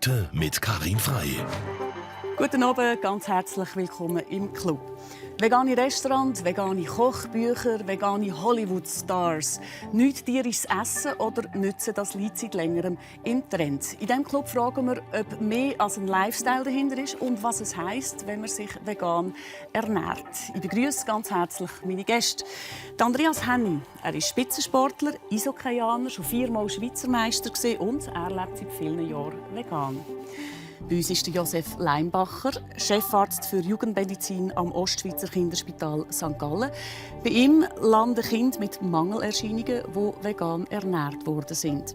Heute mit Karin Frey. Guten Abend, ganz herzlich willkommen im Club. Vegane Restaurants, vegane Kochbücher, vegane Hollywood-Stars. Nichts tierisches Essen oder Nützen, das liegt seit längerem im Trend. In diesem Club fragen wir, ob mehr als ein Lifestyle dahinter ist und was es heisst, wenn man sich vegan ernährt. Ich begrüße ganz herzlich meine Gäste. Andreas Henny, er ist Spitzensportler, Eishockeyaner, schon 4-mal Schweizer Meister und er lebt seit vielen Jahren vegan. Bei uns ist Josef Leimbacher, Chefarzt für Jugendmedizin am Ostschweizer Kinderspital St. Gallen. Bei ihm landen Kinder mit Mangelerscheinungen, die vegan ernährt worden sind.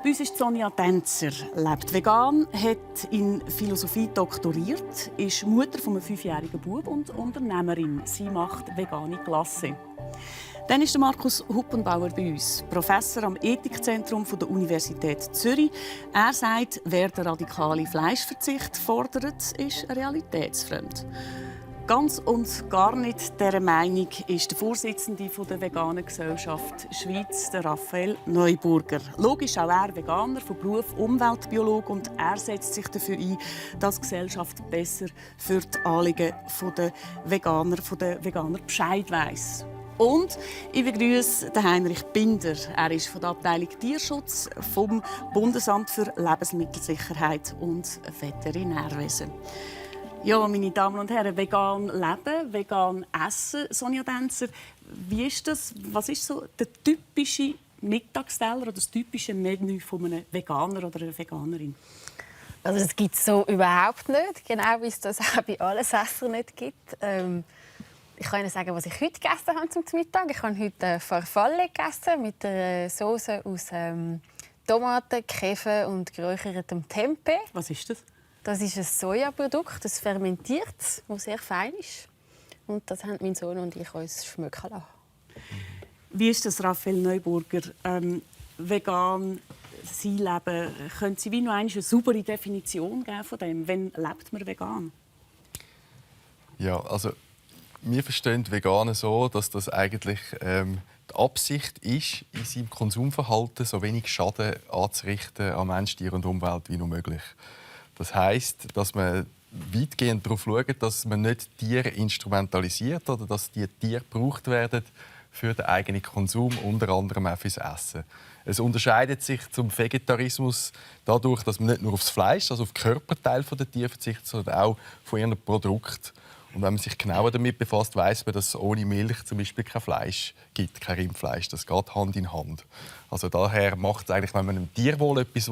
Bei uns ist Sonja Tänzer, lebt vegan, hat in Philosophie doktoriert, ist Mutter von einem 5-jährigen Bub und Unternehmerin. Sie macht vegane Klasse. Dann ist Markus Huppenbauer bei uns, Professor am Ethikzentrum der Universität Zürich. Er sagt, wer den radikalen Fleischverzicht fordert, ist realitätsfremd. Ganz und gar nicht dieser Meinung ist der Vorsitzende der Veganen Gesellschaft Schweiz, der Raphael Neuburger. Logisch auch er Veganer, von Beruf Umweltbiologe, und er setzt sich dafür ein, dass die Gesellschaft besser für die Anliegen der Veganer Bescheid weiss. Und ich begrüße Heinrich Binder. Er ist von der Abteilung Tierschutz vom Bundesamt für Lebensmittelsicherheit und Veterinärwesen. Ja, meine Damen und Herren, vegan leben, vegan essen. Sonja Tänzer, wie ist das? Was ist so der typische Mittagsteller oder das typische Menü von einem Veganer oder einer Veganerin? Also das gibt es so überhaupt nicht, genau wie es das auch bei Allesessern nicht gibt. Ich kann Ihnen sagen, was ich heute gegessen habe zum Mittag. Ich habe heute Farfalle gegessen mit einer Sauce aus Tomaten, Käfer und geräuchertem Tempeh. Was ist das? Das ist ein Sojaprodukt, das fermentiert, das sehr fein ist. Und das haben mein Sohn und ich uns schmecken lassen. Wie ist das, Raphael Neuburger? Vegan sein Leben. Können Sie wie noch eine saubere Definition geben von dem? Wann lebt man vegan? Ja, also wir verstehen Veganen so, dass das eigentlich die Absicht ist, in seinem Konsumverhalten so wenig Schaden anzurichten an Mensch, Tier und Umwelt wie nur möglich. Das heisst, dass man weitgehend darauf schaut, dass man nicht Tiere instrumentalisiert oder dass die Tiere gebraucht werden für den eigenen Konsum, unter anderem auch fürs Essen. Es unterscheidet sich zum Vegetarismus dadurch, dass man nicht nur aufs Fleisch, also auf den Körperteil der Tiere verzichtet, sondern auch von ihren Produkten. Und wenn man sich genauer damit befasst, weiss man, dass es ohne Milch zum Beispiel kein Fleisch gibt, kein Rindfleisch. Das geht Hand in Hand. Also daher macht es eigentlich, wenn man dem Tierwohl etwas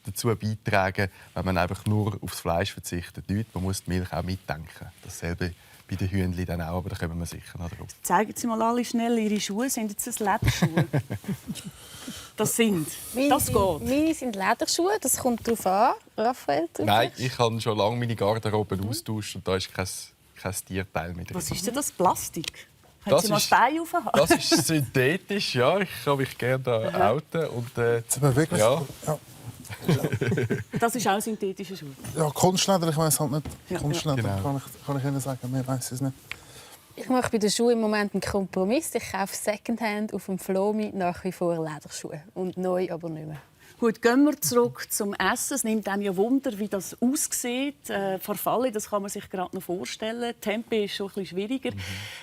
dazu beitragen will, wenn man einfach nur aufs Fleisch verzichtet, nicht. Man muss die Milch auch mitdenken. Dasselbe bei den Hühnchen dann auch, aber da kommen wir sicher noch drauf. Zeigen Sie mal alle schnell Ihre Schuhe. Sind jetzt das Lederschuhe? Das geht. Meine sind Lederschuhe, das kommt darauf an. Raphael? Nein, ich habe schon lange meine Garderobe austauscht und da ist kein Tierteil mehr drin. Was ist denn das? Plastik? Können Sie mal das Bein aufhaben? Das ist synthetisch, ja. Ich kann mich gerne da outen. Und, ja. Das ist auch synthetische Schuhe? Ja, Kunstleder, ich weiss halt nicht. Ja, Kunstleder genau. kann ich Ihnen sagen, mehr weiss ich es nicht. Ich mache bei den Schuhen im Moment einen Kompromiss. Ich kaufe Secondhand auf dem Flomi nach wie vor Lederschuhe. Und neu aber nicht mehr. Gut, gehen wir zurück zum Essen. Es nimmt einem ja Wunder, wie das aussieht. Farfalle, das kann man sich gerade noch vorstellen. Tempeh ist schon ein bisschen schwieriger.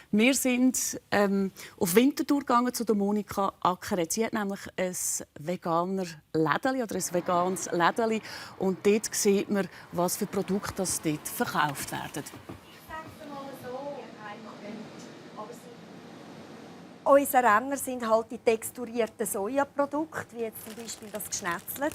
Wir sind auf Winterthur gegangen zu der Monika Ackeret. Sie hat nämlich ein veganer Lädeli oder ein veganes Lädeli. Und dort sieht man, was für Produkte das dort verkauft werden. Unsere Renner sind halt die texturierten Sojaprodukte, wie jetzt zum Beispiel das Geschnetzelt.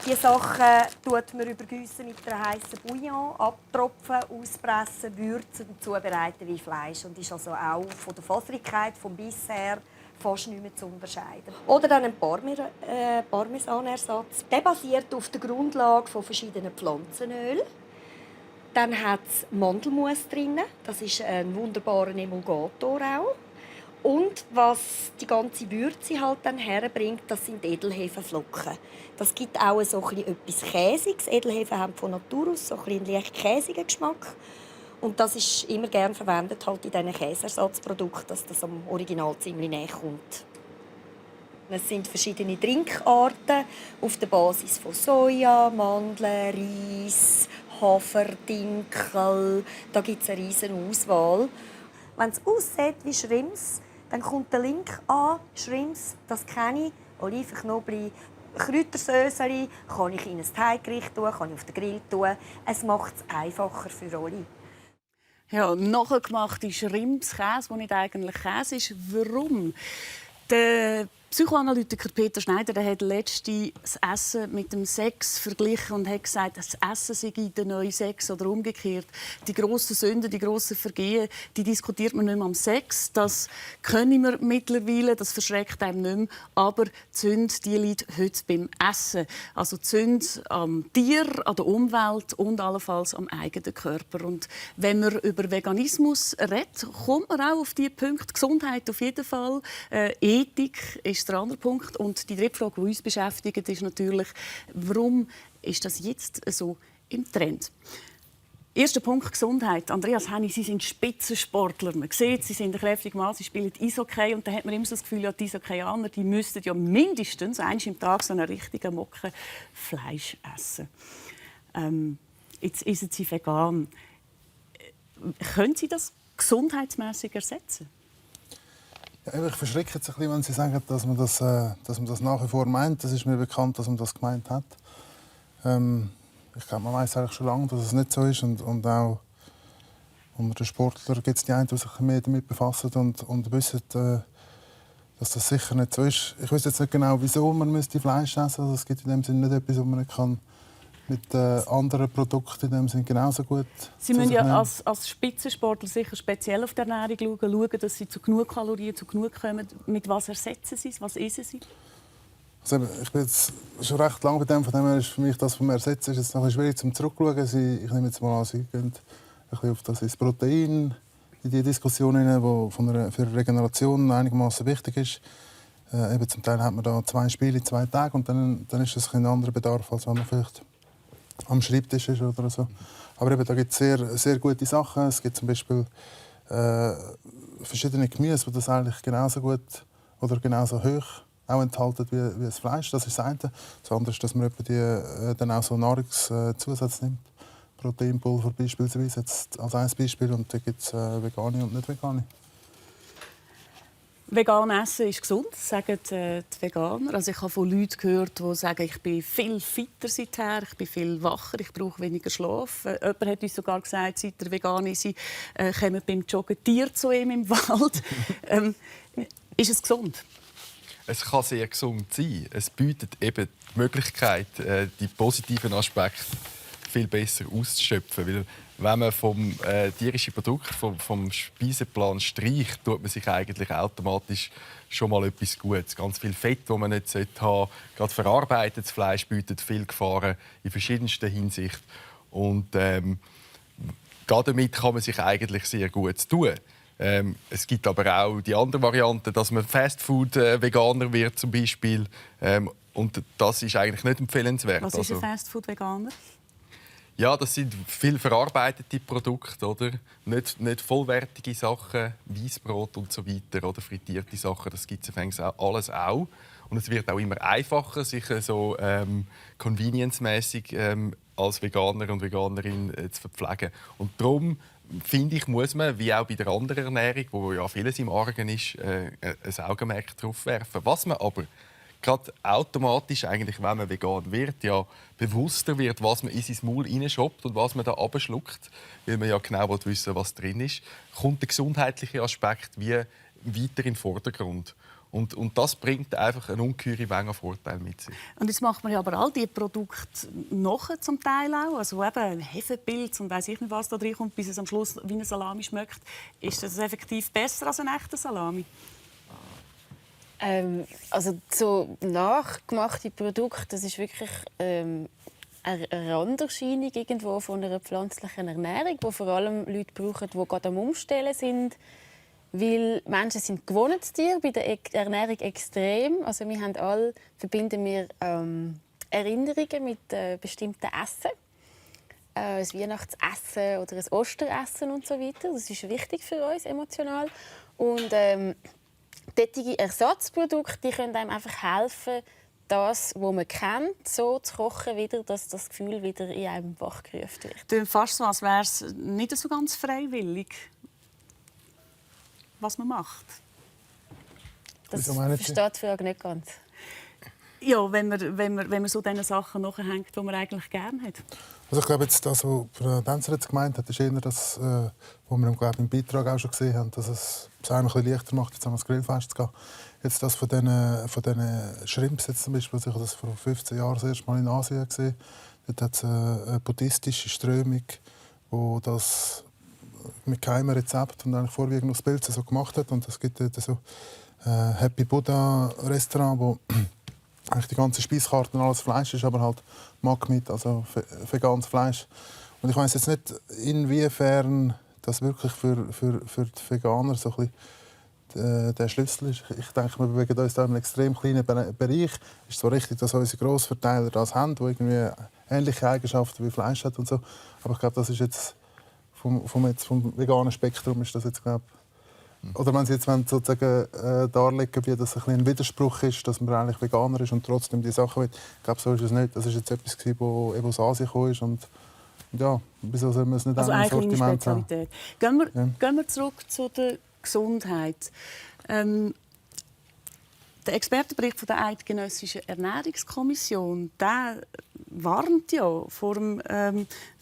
Diese Sachen tut man übergießen mit einer heißen Bouillon, abtropfen, auspressen, würzen und zubereiten wie Fleisch. Und ist also auch von der Faserigkeit, vom Biss her, fast nicht mehr zu unterscheiden. Oder dann ein Parmesanersatz. Der basiert auf der Grundlage von verschiedenen Pflanzenölen. Dann hat es Mandelmus drin. Das ist ein wunderbarer Emulgator auch. Und was die ganze Würze halt dann herbringt, das sind Edelhefenflocken. Das gibt auch so etwas Käsiges. Edelhefen haben von Natur aus so einen leicht käsigen Geschmack. Und das ist immer gerne verwendet halt in diesen Käseersatzprodukten, dass das am Original ziemlich näher kommt. Es sind verschiedene Trinkarten auf der Basis von Soja, Mandeln, Reis, Hafer, Dinkel. Da gibt es eine riesige Auswahl. Wenn es aussieht wie Shrimps, dann kommt der Link an. Shrimps, das kenne ich. Oliven, Knoblauch, Kräutersöseli. Kann ich in ein Teiggericht tun, kann ich auf den Grill tun. Es macht es einfacher für alle. Ja, nachgemachte Schrimpskäse, der nicht eigentlich Käse ist. Warum? Der Psychoanalytiker Peter Schneider, der hat letztens das Essen mit dem Sex verglichen und hat gesagt, das Essen sei der neue Sex oder umgekehrt. Die grossen Sünden, die grossen Vergehen, die diskutiert man nicht mehr am Sex. Das können wir mittlerweile, das verschreckt einem nicht mehr. Aber die Sünde, die liegt heute beim Essen. Also die Sünde am Tier, an der Umwelt und allenfalls am eigenen Körper. Und wenn man über Veganismus redet, kommt man auch auf diese Punkte. Gesundheit auf jeden Fall, Ethik ist der andere Punkt. Und die dritte Frage, die uns beschäftigt, ist natürlich, warum ist das jetzt so im Trend? Erster Punkt, Gesundheit. Andreas Henny, Sie sind Spitzensportler. Man sieht, Sie sind ein kräftiger Mann, Sie spielen Eishockey. Und da hat man immer so das Gefühl, ja, die Eishockeyaner, die müssten ja mindestens einmal im Tag so einen richtigen Mocken Fleisch essen. Jetzt essen Sie vegan. Können Sie das gesundheitsmässig ersetzen? Ja, ich verschrecke jetzt ein bisschen, wenn Sie sagen, dass man das nach wie vor meint. Das ist mir bekannt, dass man das gemeint hat. Ich glaube, man weiß eigentlich schon lange, dass es nicht so ist. Und auch unter den Sportlern gibt es die einen, die sich mehr damit befassen und wissen, dass das sicher nicht so ist. Ich weiß jetzt nicht genau, wieso man Fleisch essen müsste. Also es gibt in dem Sinne nicht etwas, was man nicht kann mit anderen Produkten in dem Sinne genauso gut. Sie müssen ja als Spitzensportler sicher speziell auf die Ernährung schauen, dass Sie zu genug Kalorien, zu genug kommen. Mit was ersetzen Sie es? Was essen Sie? Also ich bin jetzt schon recht lange bei dem. Von dem her ist für mich das, was man ersetzt, ist jetzt noch ein schwierig zum Zurückschauen. Ich nehme jetzt mal an, Sie gehen ein bisschen auf das Protein in die Diskussion hinein, die für Regeneration einigermaßen wichtig ist. Eben zum Teil hat man da 2 Spiele in 2 Tagen und dann ist das ein anderer Bedarf, als wenn man vielleicht am Schreibtisch ist oder so. Aber eben, da gibt es sehr, sehr gute Sachen. Es gibt zum Beispiel verschiedene Gemüse, die das eigentlich genauso gut oder genauso hoch auch enthalten wie das Fleisch. Das ist das eine. Das andere ist, dass man dann auch so Nahrungszusatz nimmt. Proteinpulver beispielsweise, jetzt als ein Beispiel. Und da gibt es vegane und nicht vegane. Vegan essen ist gesund, sagen die Veganer. Also ich habe von Leuten gehört, die sagen, ich bin viel fitter seither, ich bin viel wacher, ich brauche weniger Schlaf. Jemand hat uns sogar gesagt, seit er vegan ist, kommen beim Joggen Tiere zu ihm im Wald. Ist es gesund? Es kann sehr gesund sein. Es bietet eben die Möglichkeit, die positiven Aspekte viel besser auszuschöpfen. Weil wenn man vom tierischen Produkt, vom Speiseplan streicht, tut man sich eigentlich automatisch schon mal etwas Gutes. Ganz viel Fett, das man nicht haben sollte. Gerade verarbeitetes Fleisch bietet viele Gefahren in verschiedenster Hinsicht. Und damit kann man sich eigentlich sehr gut tun. Es gibt aber auch die andere Variante, dass man Fastfood-Veganer wird zum Beispiel. Und das ist eigentlich nicht empfehlenswert. Was ist ein Fastfood-Veganer? Ja, das sind viel verarbeitete Produkte, oder? Nicht vollwertige Sachen, Weissbrot und so weiter oder frittierte Sachen. Das gibt es alles auch. Und es wird auch immer einfacher, sich so convenience-mäßig als Veganer und Veganerin zu verpflegen. Und darum finde ich, muss man, wie auch bei der anderen Ernährung, wo ja vieles im Argen ist, ein Augenmerk darauf werfen. Was man aber gerade automatisch, eigentlich, wenn man vegan wird, ja bewusster wird, was man in sein Maul hineinschoppt und was man da abschluckt, weil man ja genau wissen will, was drin ist, kommt der gesundheitliche Aspekt wie weiter in den Vordergrund. Und das bringt einfach eine ungeheure Menge Vorteile mit sich. Und jetzt macht man ja aber all diese Produkte noch zum Teil auch. Also eben Hefepilz und weiss ich nicht, was da drin kommt, bis es am Schluss wie eine Salami schmeckt. Ist das effektiv besser als ein echter Salami? Also so nachgemachte Produkte, das ist wirklich eine Randerscheinung irgendwo von einer pflanzlichen Ernährung, die vor allem Leute brauchen, die gerade am Umstellen sind. Weil Menschen sind Gewohnheitstiere, bei der Ernährung extrem. Also wir haben alle, verbinden wir Erinnerungen mit bestimmten Essen. Ein Weihnachtsessen oder ein Osteressen und so weiter. Das ist wichtig für uns emotional. Und solche Ersatzprodukte, die können einem einfach helfen, das, was man kennt, so zu kochen, wieder, dass das Gefühl wieder in einem wachgerufen wird. Klingt fast so, als wäre es nicht so ganz freiwillig, was man macht. Das Wieso meinen Sie? versteht die Frage nicht ganz. Ja, wenn man so diesen Sachen nachhängt, die man eigentlich gerne hat. Also ich glaube, jetzt, das, was Frau Denzer jetzt gemeint hat, ist eher das, was wir im Beitrag auch schon gesehen haben, dass es einem ein bisschen leichter macht, jetzt an das Grillfest zu gehen. Jetzt das von diesen Shrimps jetzt zum Beispiel, als ich das vor 15 Jahren das erste Mal in Asien gesehen habe, dort hat es eine buddhistische Strömung, die das mit keinem Rezept und eigentlich vorwiegend aus Pilzen so gemacht hat. Und es gibt dort so Happy Buddha Restaurant, wo eigentlich die ganze Speiskarte und alles Fleisch ist, aber halt Magmeat, also veganes Fleisch. Und ich weiss jetzt nicht, inwiefern das wirklich für die Veganer so ein bisschen der Schlüssel ist. Ich denke, wir bewegen uns da in einem extrem kleinen Bereich. Es ist zwar richtig, dass unsere Grossverteiler das haben, die irgendwie ähnliche Eigenschaften wie Fleisch haben und so. Aber ich glaube, das ist jetzt vom veganen Spektrum ist das jetzt, glaube oder wenn Sie jetzt sozusagen darlegen, wie das ein Widerspruch ist, dass man eigentlich Veganer ist und trotzdem die Sachen will. Ich glaube, so ist es nicht. Das ist jetzt etwas, das aus Asien gekommen ist. Und ja, wieso soll man es nicht Also auch im eine Sortiment haben? Spezialität. Gehen wir zurück zu der Gesundheit. Der Expertenbericht von der Eidgenössischen Ernährungskommission, der warnt ja vor dem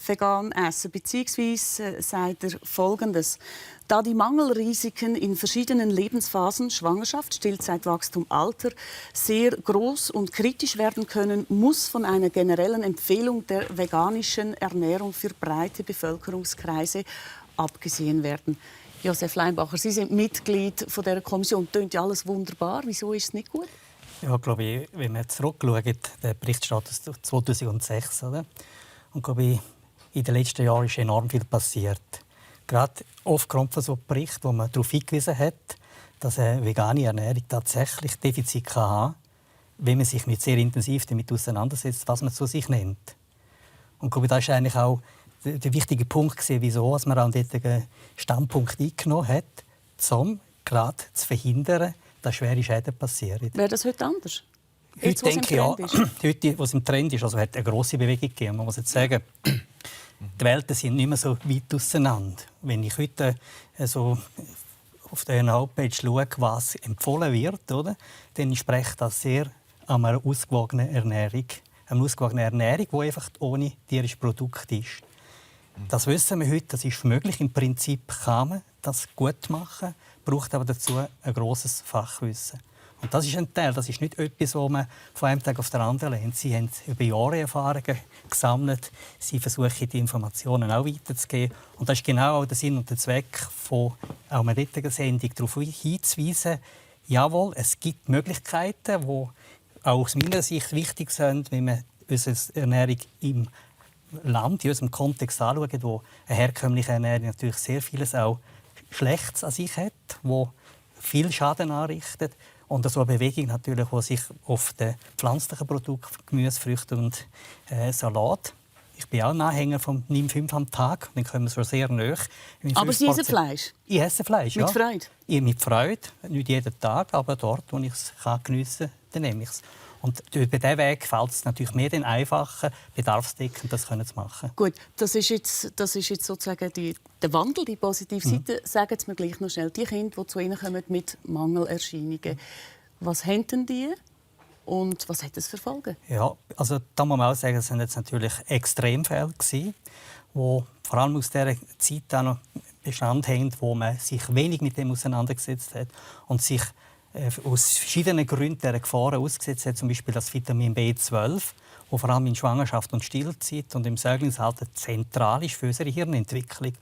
veganen Essen, beziehungsweise sagt er Folgendes: Da die Mangelrisiken in verschiedenen Lebensphasen, Schwangerschaft, Stillzeit, Wachstum, Alter, sehr groß und kritisch werden können, muss von einer generellen Empfehlung der veganischen Ernährung für breite Bevölkerungskreise abgesehen werden. Josef Leinbacher, Sie sind Mitglied von dieser Kommission. Tönt ja alles wunderbar. Wieso ist es nicht gut? Ja, glaube ich, wenn man zurückschaut, der Bericht steht aus 2006, oder? Und glaube ich, in den letzten Jahren ist enorm viel passiert. Gerade aufgrund von so einem Bericht, wo man darauf hingewiesen hat, dass eine vegane Ernährung tatsächlich Defizite haben kann, wenn man sich nicht sehr intensiv damit auseinandersetzt, was man zu sich nimmt. Und glaube ich, das ist eigentlich auch der wichtige Punkt, wieso man an diesen Standpunkt eingenommen hat, um gerade zu verhindern, dass schwere Schäden passieren. Wäre das heute anders? Heute denke ich, ja, heute, wo es im Trend ist, also hat eine grosse Bewegung gegeben. Man muss jetzt sagen, die Welten sind nicht mehr so weit auseinander. Wenn ich heute so auf der Homepage schaue, was empfohlen wird, oder, dann spricht das sehr an einer ausgewogenen Ernährung. Eine ausgewogene Ernährung, die einfach ohne tierische Produkte ist. Das wissen wir heute, das ist möglich. Im Prinzip kann man das gut machen, braucht aber dazu ein grosses Fachwissen. Und das ist ein Teil, das ist nicht etwas, was man von einem Tag auf den anderen lernt. Sie haben über Jahre Erfahrungen gesammelt, sie versuchen, die Informationen auch weiterzugeben. Und das ist genau auch der Sinn und der Zweck von einer heutigen Sendung, darauf hinzuweisen, jawohl, es gibt Möglichkeiten, die auch aus meiner Sicht wichtig sind, wenn man unsere Ernährung im Land, in unserem Kontext anschauen, wo eine herkömmliche Ernährung natürlich sehr vieles auch Schlechtes an sich hat, wo viel Schaden anrichtet. Und so eine Bewegung natürlich, die sich auf den pflanzlichen Produkten, Gemüse, Früchte und Salat. Ich bin auch ein Anhänger von Nimm 5 am Tag. Dann kommen wir so sehr nahe. Aber Sie essen Fleisch? Ich esse Fleisch, ja. Mit Freude? Mit Freude. Nicht jeden Tag, aber dort, wo ich es geniessen kann, dann nehme ich es. Und über diesen Weg fällt es natürlich mehr den einfachen, bedarfsdeckend das zu machen. Gut, das ist jetzt sozusagen der Wandel, die positive Seite. Sagen Sie mir gleich noch schnell, die Kinder, die zu Ihnen kommen mit Mangelerscheinungen, was haben denn die und was hat das für Folgen? Ja, also da muss man auch sagen, es waren jetzt natürlich Extremfälle, die vor allem aus dieser Zeit auch noch Bestand haben, wo man sich wenig mit dem auseinandergesetzt hat und sich aus verschiedenen Gründen dieser Gefahren ausgesetzt hat, zum Beispiel das Vitamin B12, das vor allem in Schwangerschaft und Stillzeit und im Säuglingsalter zentral ist für unsere Hirnentwicklung.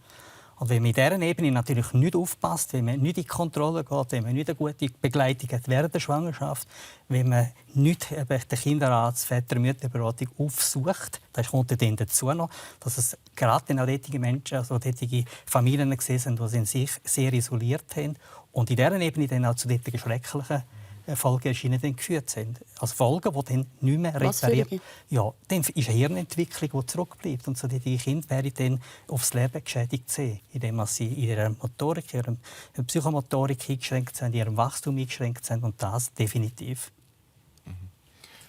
Und wenn man in dieser Ebene natürlich nicht aufpasst, wenn man nicht in die Kontrolle geht, wenn man nicht eine gute Begleitung hat während der Schwangerschaft, wenn man nicht den Kinderarzt, Väter- und Mütterberatung aufsucht, das kommt dann dazu noch, dass es gerade auch solche Menschen, also solche Familien gesehen sind, die sich sehr isoliert haben und in dieser Ebene dann auch zu solchen schrecklichen Folgeerscheinungen geführt sind. Also Folgen, die dann nicht mehr repariert. Ja, dann ist eine Hirnentwicklung, die zurückbleibt. Und so die Kinder werden dann aufs Leben geschädigt sehen, indem sie in ihrer Motorik, in ihrer Psychomotorik eingeschränkt sind, in ihrem Wachstum eingeschränkt sind. Und das definitiv.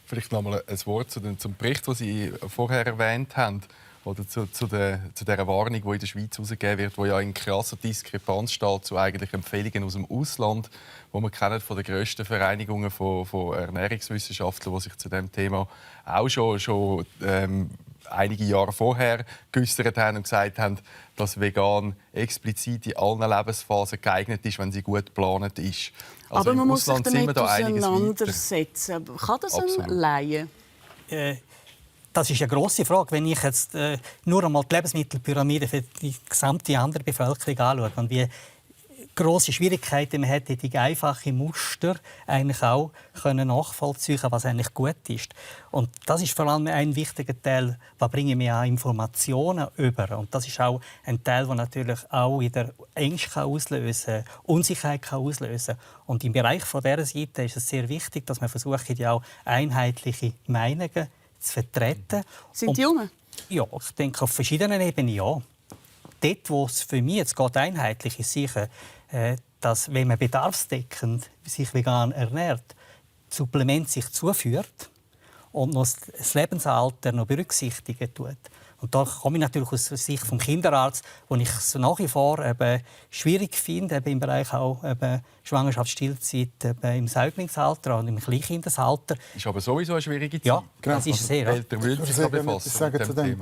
Vielleicht noch mal ein Wort zum Bericht, den Sie vorher erwähnt haben. Oder zu dieser Warnung, die in der Schweiz herausgegeben wird, die ja in krasser Diskrepanz steht zu eigentlich Empfehlungen aus dem Ausland, die man kennt von den grössten Vereinigungen von Ernährungswissenschaftlern, die sich zu diesem Thema auch schon einige Jahre vorher geäußert haben und gesagt haben, dass vegan explizit in allen Lebensphasen geeignet ist, wenn sie gut geplant ist. Also aber man muss sich Ausland sind wir damit da einiges weiter. auseinandersetzen. Kann das ein Laie? Das ist eine grosse Frage. Wenn ich jetzt nur einmal die Lebensmittelpyramide für die gesamte andere Bevölkerung anschaue und wie grosse Schwierigkeiten man hätte, die einfachen Muster eigentlich auch nachvollziehen, was eigentlich gut ist. Und das ist vor allem ein wichtiger Teil, was bringen wir an Informationen über. Und das ist auch ein Teil, der natürlich auch wieder Ängste auslösen kann, Unsicherheit auslösen kann. Und im Bereich von dieser Seite ist es sehr wichtig, dass man versucht, ja auch einheitliche Meinungen zu vertreten. Sind die Jungen? Ja, ich denke auf verschiedenen Ebenen ja. Dort, wo es für mich jetzt geht, einheitlich ist, sicher, dass wenn man bedarfsdeckend sich vegan ernährt, Supplement sich zuführt und noch das Lebensalter noch berücksichtigen tut. Und da komme ich natürlich aus der Sicht des Kinderarzt, wo ich es nach wie vor schwierig finde, im Bereich auch Schwangerschaft, Stillzeit im Säuglingsalter und im Kleinkindesalter. Ist aber sowieso eine schwierige Zeit. Ja, das ist sehr. Eltern würden sich da befassen. Ich sage zu dem,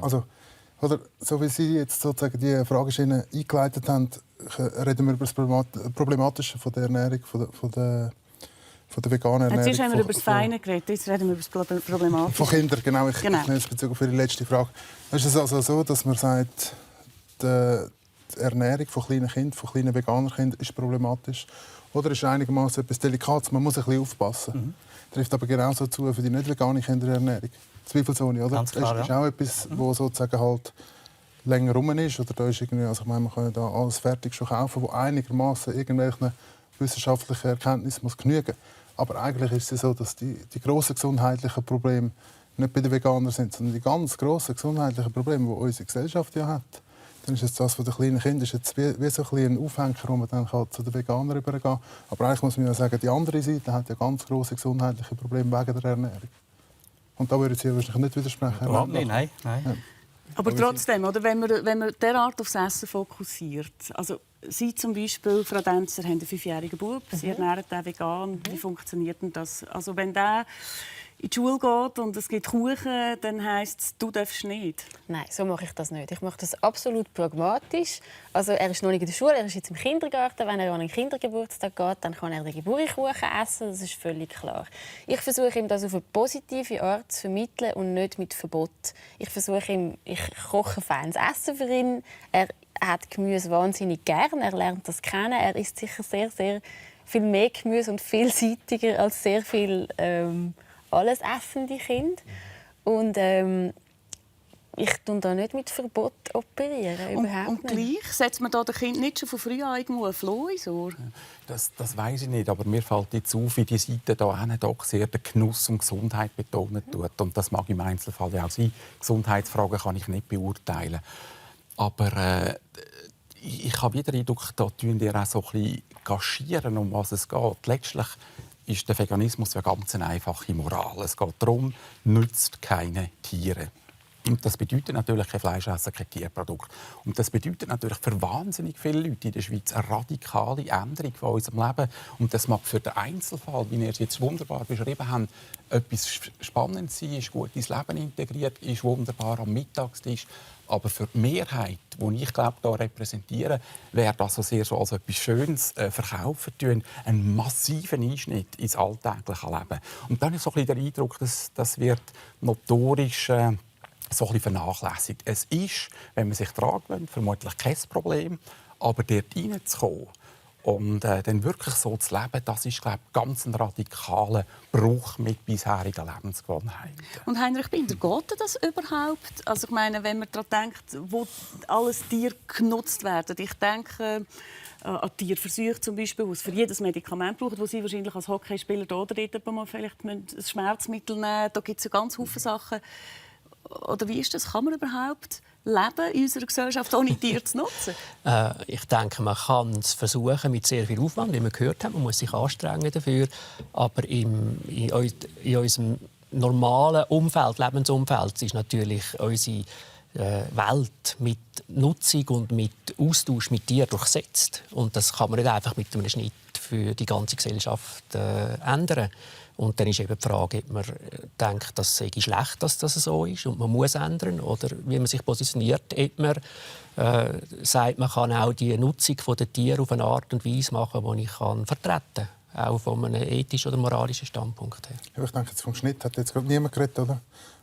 oder so wie Sie jetzt sozusagen die Frageschiene eingeleitet haben, reden wir über das Problematische von der Ernährung, von der veganen Ernährung. Jetzt haben wir über das Feine geredet, jetzt reden wir über das Problematische. Von Kindern, genau. Ich nehme es Bezug auf Ihre letzte Frage. Es ist also so, dass man sagt, die Ernährung von kleinen Kindern, von kleinen Veganerkindern ist problematisch. Oder ist einigermaßen etwas Delikates. Man muss ein bisschen aufpassen. Trifft aber genauso zu für die nicht vegane Kinderernährung. Zweifelsohne, oder? Ganz klar, das ist auch etwas, wo sozusagen halt länger rum ist. Oder da ist irgendwie, also ich meine, man kann da alles fertig schon kaufen, wo einigermaßen irgendwelchen wissenschaftlichen Erkenntnissen muss genügen. Aber eigentlich ist es so, dass die grossen gesundheitlichen Probleme nicht bei den Veganern sind, sondern die ganz grossen gesundheitlichen Probleme, die unsere Gesellschaft ja hat. Dann ist jetzt das von den kleinen Kindern ist jetzt wie so ein Aufhänger, wo man dann zu den Veganern übergehen kann. Aber eigentlich muss man ja sagen, die andere Seite hat ja ganz grosse gesundheitliche Probleme wegen der Ernährung. Und da würde ich wahrscheinlich nicht widersprechen. Nein. Ja. Aber trotzdem, oder, wenn man derart aufs Essen fokussiert, also Sie zum Beispiel, Frau Denzer, haben einen 5-jährigen Bub, Sie ernähren den vegan. Wie funktioniert denn das? Also wenn der in die Schule geht und es gibt Kuchen, dann heisst es, du darfst nicht? Nein, so mache ich das nicht. Ich mache das absolut pragmatisch. Also er ist noch nicht in der Schule, er ist jetzt im Kindergarten. Wenn er an einen Kindergeburtstag geht, dann kann er den Geburtstagskuchen essen. Das ist völlig klar. Ich versuche ihm das auf eine positive Art zu vermitteln und nicht mit Verbot. Ich koche feines Essen für ihn. Er hat Gemüse wahnsinnig gern. Er lernt das kennen. Er isst sicher sehr, sehr viel mehr Gemüse und vielseitiger als sehr viel alles essende Kinder. Und ich tue da nicht mit Verbot operieren. Und gleich setzt man da dem Kind nicht schon von früh an irgendwo ein Floh ins Ohr? Das weiss ich nicht, aber mir fällt jetzt auf, wie die Seite da doch sehr den Genuss und Gesundheit betonen tut. Und das mag im Einzelfall ja auch sein. Gesundheitsfragen kann ich nicht beurteilen. Aber ich habe wieder den Eindruck, da tun die auch so ein bisschen kaschieren, um was es geht. Letztlich ist der Veganismus eine ganz einfache Moral. Es geht darum, nützt keine Tiere. Und das bedeutet natürlich kein Fleisch essen, kein Tierprodukt. Und das bedeutet natürlich für wahnsinnig viele Leute in der Schweiz eine radikale Änderung von unserem Leben. Und das mag für den Einzelfall, wie ihr es jetzt wunderbar beschrieben habt, etwas Spannendes sein, ist gut ins Leben integriert, ist wunderbar am Mittagstisch. Aber für die Mehrheit, die ich glaube, hier repräsentiere, wäre das sehr so als etwas Schönes verkaufen tun, einen massiven Einschnitt ins alltägliche Leben. Und dann ist so ein bisschen der Eindruck, dass das wird notorisch so ein bisschen vernachlässigt. Es ist, wenn man sich daran gewöhnt, vermutlich kein Problem, aber dort reinzukommen Und dann wirklich so zu leben, das ist, glaube ich, ganz ein radikaler Bruch mit bisherigen Lebensgewohnheiten. Und Heinrich Binder, geht das überhaupt? Also ich meine, wenn man daran denkt, wo alles Tiere genutzt werden. Ich denke an Tierversuche zum Beispiel, die es für jedes Medikament braucht, wo Sie wahrscheinlich als Hockeyspieler oder dort mal vielleicht ein Schmerzmittel nehmen. Da gibt es ja ganz viele Sachen. Oder wie ist das? Kann man überhaupt leben in unserer Gesellschaft, ohne Tiere zu nutzen? Ich denke, man kann es versuchen mit sehr viel Aufwand, wie wir gehört haben. Man muss sich anstrengen dafür. Aber in unserem normalen Umfeld, Lebensumfeld, ist natürlich unsere Welt mit Nutzung und mit Austausch mit Tieren durchsetzt. Und das kann man nicht einfach mit einem Schnitt für die ganze Gesellschaft ändern. Und dann ist eben die Frage, ob man denkt, das sei schlecht, dass das so ist und man muss ändern, oder wie man sich positioniert, ob man sagt, man kann auch die Nutzung der Tiere auf eine Art und Weise machen, die ich vertreten kann, auch von einem ethischen oder moralischen Standpunkt her. Ja, ich denke, jetzt vom Schnitt hat jetzt gerade niemand geredet, oder?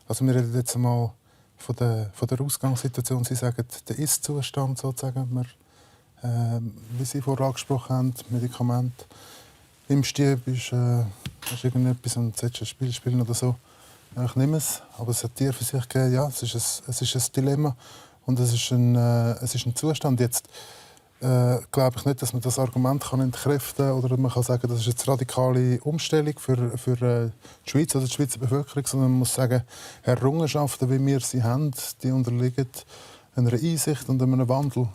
Also wir reden jetzt mal von der Ausgangssituation. Sie sagen, der Ist-Zustand sozusagen, wie Sie vorher angesprochen haben, Medikamente. Im Stieb ist irgendetwas und sollst ein Spiel spielen oder so. Ich nehme es, aber es hat Tiere für sich gegeben. Ja, es ist ein Dilemma und es ist ein Zustand. Jetzt glaube ich nicht, dass man das Argument entkräften kann oder man kann sagen, das ist jetzt eine radikale Umstellung für die Schweiz oder die Schweizer Bevölkerung, sondern man muss sagen, Errungenschaften, wie wir sie haben, die unterliegen einer Einsicht und einem Wandel.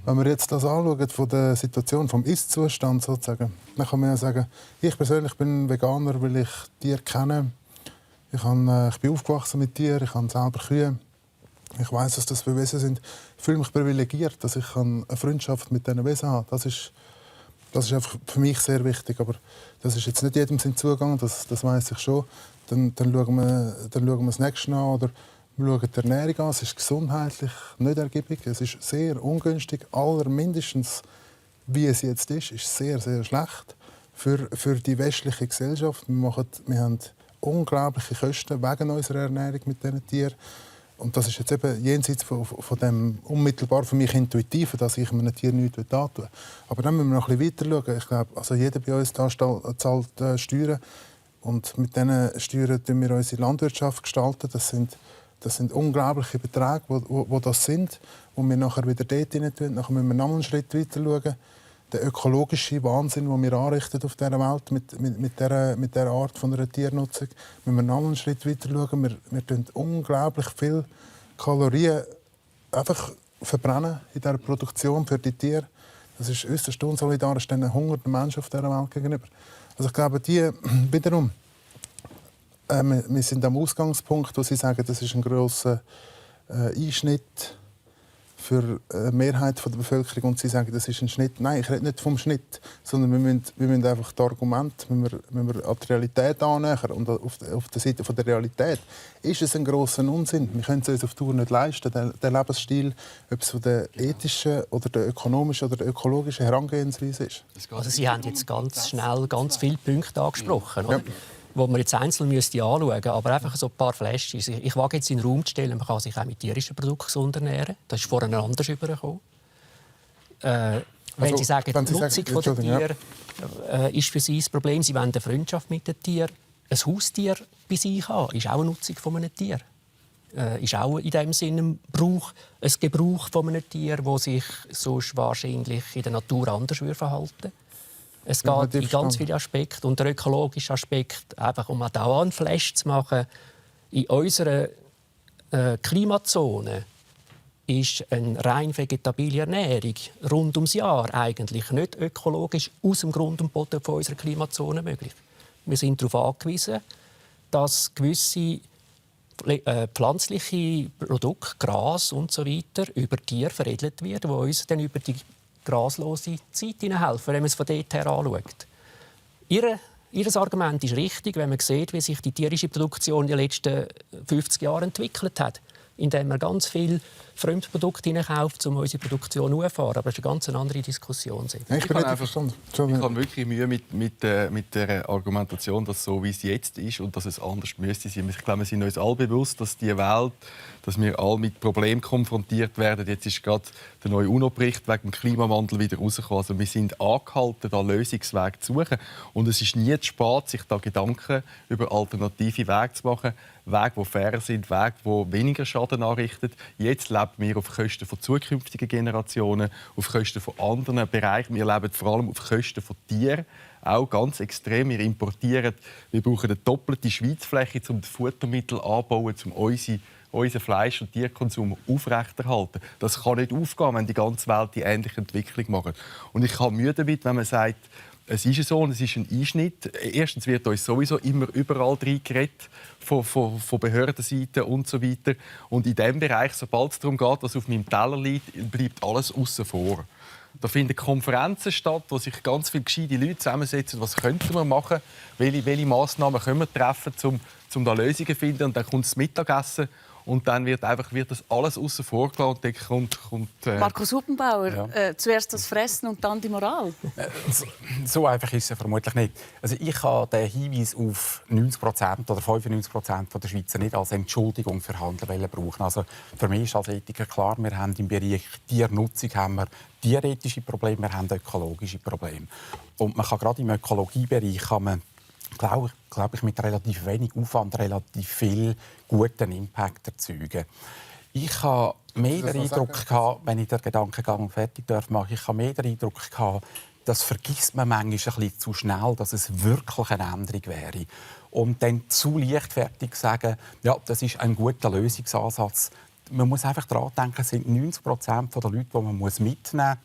Wenn wir jetzt das anschauen, von der Situation, vom Ist-Zustand sozusagen, dann kann man ja sagen, ich persönlich bin Veganer, weil ich Tiere kenne. Ich bin aufgewachsen mit Tieren, ich habe selber Kühe. Ich weiß, was das für Wesen sind. Ich fühle mich privilegiert, dass ich eine Freundschaft mit diesen Wesen habe. Das ist einfach für mich sehr wichtig. Aber das ist jetzt nicht jedem Sinn zugegangen, das weiß ich schon. Dann schauen wir das Nächste an. Oder wir schauen die Ernährung an. Es ist gesundheitlich nicht ergiebig. Es ist sehr ungünstig. Mindestens, wie es jetzt ist sehr, sehr schlecht für die westliche Gesellschaft. Wir haben unglaubliche Kosten wegen unserer Ernährung mit diesen Tieren. Und das ist jetzt eben jenseits von dem unmittelbar für mich Intuitiven, dass ich einem Tier nichts antun will. Aber dann müssen wir noch ein bisschen weiter schauen. Ich glaube, also jeder bei uns zahlt Steuern. Und mit diesen Steuern gestalten wir unsere Landwirtschaft gestalten. Das sind unglaubliche Beträge, die das sind. Und wir nachher wieder dort hinein tun. Nachher müssen wir noch einen Schritt weiter schauen. Der ökologische Wahnsinn, den wir anrichten auf dieser Welt mit dieser Art von einer Tiernutzung, müssen wir noch einen Schritt weiter schauen. Wir tun unglaublich viele Kalorien einfach verbrennen in dieser Produktion für die Tiere. Das ist äußerst unsolidarisch den hungernden Menschen auf dieser Welt gegenüber. Also ich glaube, wiederum, wir sind am Ausgangspunkt, wo Sie sagen, das ist ein grosser Einschnitt für eine Mehrheit der Bevölkerung und Sie sagen, das ist ein Schnitt. Nein, ich rede nicht vom Schnitt, sondern wir müssen einfach das Argument an die Realität annähern. Und auf der Seite der Realität ist es ein grosser Unsinn. Wir können es uns auf Dauer nicht leisten, den Lebensstil, ob es von der ethischen oder der ökonomischen oder der ökologischen Herangehensweise ist. Also Sie haben jetzt ganz schnell ganz viele Punkte angesprochen. Ja. Wo man jetzt einzeln anschauen müsste, aber einfach so ein paar Flashes. Ich wage jetzt in den Raum zu stellen, man kann sich auch mit tierischen Produkten gesund ernähren. Das ist vorhin anders rübergekommen. Wenn Sie sagen, die Nutzung der Tiere ist für Sie das Problem, Sie wollen eine Freundschaft mit den Tieren. Ein Haustier bei sich haben, ist auch eine Nutzung von einem Tier. Ist auch in dem Sinne ein Gebrauch von einem Tier, das sich sonst wahrscheinlich in der Natur anders verhalten würde. Es geht in ganz viele Aspekte. Und der ökologische Aspekt, einfach um auch einen Flash zu machen, in unserer Klimazone ist eine rein vegetabile Ernährung rund ums Jahr eigentlich nicht ökologisch aus dem Grund und Boden von unserer Klimazone möglich. Wir sind darauf angewiesen, dass gewisse pflanzliche Produkte, Gras und so weiter, über Tiere veredelt werden, die uns dann über die graslose Zeit helfen, wenn man es von dort her anschaut. Ihr Argument ist richtig, wenn man sieht, wie sich die tierische Produktion in den letzten 50 Jahren entwickelt hat. indem wir ganz viele Fremdprodukte kaufen, um unsere Produktion hochzufahren. Aber das ist eine ganz andere Diskussion. Ich bin nicht verstanden. Ich habe wirklich Mühe mit der Argumentation, dass so wie es jetzt ist und dass es anders müsste sein. Ich glaube, wir sind uns alle bewusst, dass die Welt, dass wir alle mit Problemen konfrontiert werden. Jetzt ist gerade der neue UNO-Bericht wegen dem Klimawandel wieder rausgekommen. Also wir sind angehalten, da Lösungswege zu suchen. Und es ist nie zu spät, sich da Gedanken über alternative Wege zu machen. Wege, die fair sind, Wege, die weniger Schaden anrichten. Jetzt leben wir auf Kosten von zukünftigen Generationen, auf Kosten von anderen Bereichen. Wir leben vor allem auf Kosten von Tieren. Auch ganz extrem. Wir importieren, wir brauchen eine doppelte Schweizfläche, um die Futtermittel anzubauen, um unseren Fleisch- und Tierkonsum aufrechterhalten. Das kann nicht aufgehen, wenn die ganze Welt die ähnliche Entwicklung macht. Und ich habe Mühe damit, wenn man sagt, es ist so und es ist ein Einschnitt. Erstens wird uns sowieso immer überall reingeredet, von Behördenseite und so weiter. Und in diesem Bereich, sobald es darum geht, was auf meinem Teller liegt, bleibt alles außen vor. Da finden Konferenzen statt, wo sich ganz viele gescheite Leute zusammensetzen. Was könnten wir machen? Welche Massnahmen können wir treffen, um da Lösungen zu finden? Und dann kommt das Mittagessen. Und dann wird das alles außen vor gelassen. Markus Huppenbauer, zuerst das Fressen und dann die Moral. So einfach ist es vermutlich nicht. Also ich kann den Hinweis auf 90% oder 95% der Schweizer nicht als Entschuldigung für Handeln brauchen. Also für mich ist als Ethiker klar, wir haben im Bereich Tiernutzung tierethische Probleme, wir haben ökologische Probleme. Und man kann gerade im Ökologiebereich glaube ich, mit relativ wenig Aufwand relativ viel guten Impact erzeugen. Ich habe mehr den Eindruck gehabt, wenn ich den Gedankengang fertig machen darf, ich habe mehr den Eindruck gehabt, das vergisst man manchmal ein bisschen zu schnell, dass es wirklich eine Änderung wäre. Und dann zu leichtfertig sagen, ja, das ist ein guter Lösungsansatz. Man muss einfach daran denken, es sind 90% der Leute, die man mitnehmen muss.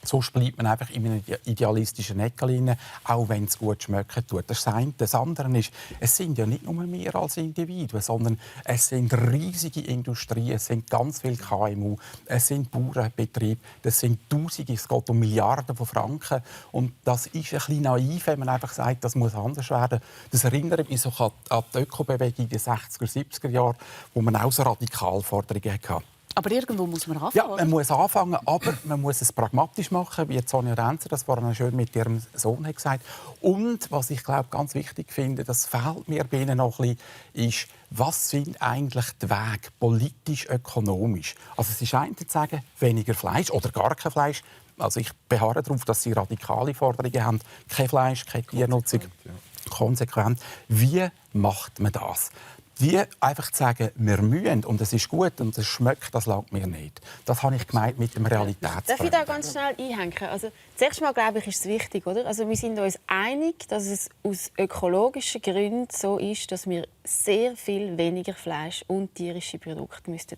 Sonst bleibt man einfach in einem idealistischen Neckel, auch wenn es gut schmecken tut. Das ist das eine. Das andere ist, es sind ja nicht nur wir als Individuen, sondern es sind riesige Industrien, es sind ganz viele KMU, es sind Bauernbetriebe, das sind Tausende, es geht um Milliarden von Franken. Und das ist ein bisschen naiv, wenn man einfach sagt, das muss anders werden. Das erinnert mich so an die Ökobewegung in den 60er, 70er Jahren, wo man auch so Radikalforderungen hatte. Aber irgendwo muss man anfangen. Ja, man muss anfangen, aber man muss es pragmatisch machen, wie Sonja Renzer das vorhin schön mit ihrem Sohn hat gesagt. Und was ich glaube ganz wichtig finde, das fehlt mir bei Ihnen noch ein bisschen, ist, was sind eigentlich die Wege politisch, ökonomisch? Also es ist eigentlich zu sagen, weniger Fleisch oder gar kein Fleisch. Also ich beharre darauf, dass Sie radikale Forderungen haben, kein Fleisch, keine Tiernutzung, konsequent. Wie macht man das? Wie einfach zu sagen, wir müssen und es ist gut und es schmeckt, das langt mir nicht. Das habe ich gemeint mit dem Realitätsfrage. Darf ich da ganz schnell einhängen? Also, zuerst mal, glaube ich, ist es wichtig, oder? Also, wir sind uns einig, dass es aus ökologischen Gründen so ist, dass wir sehr viel weniger Fleisch und tierische Produkte essen müssten.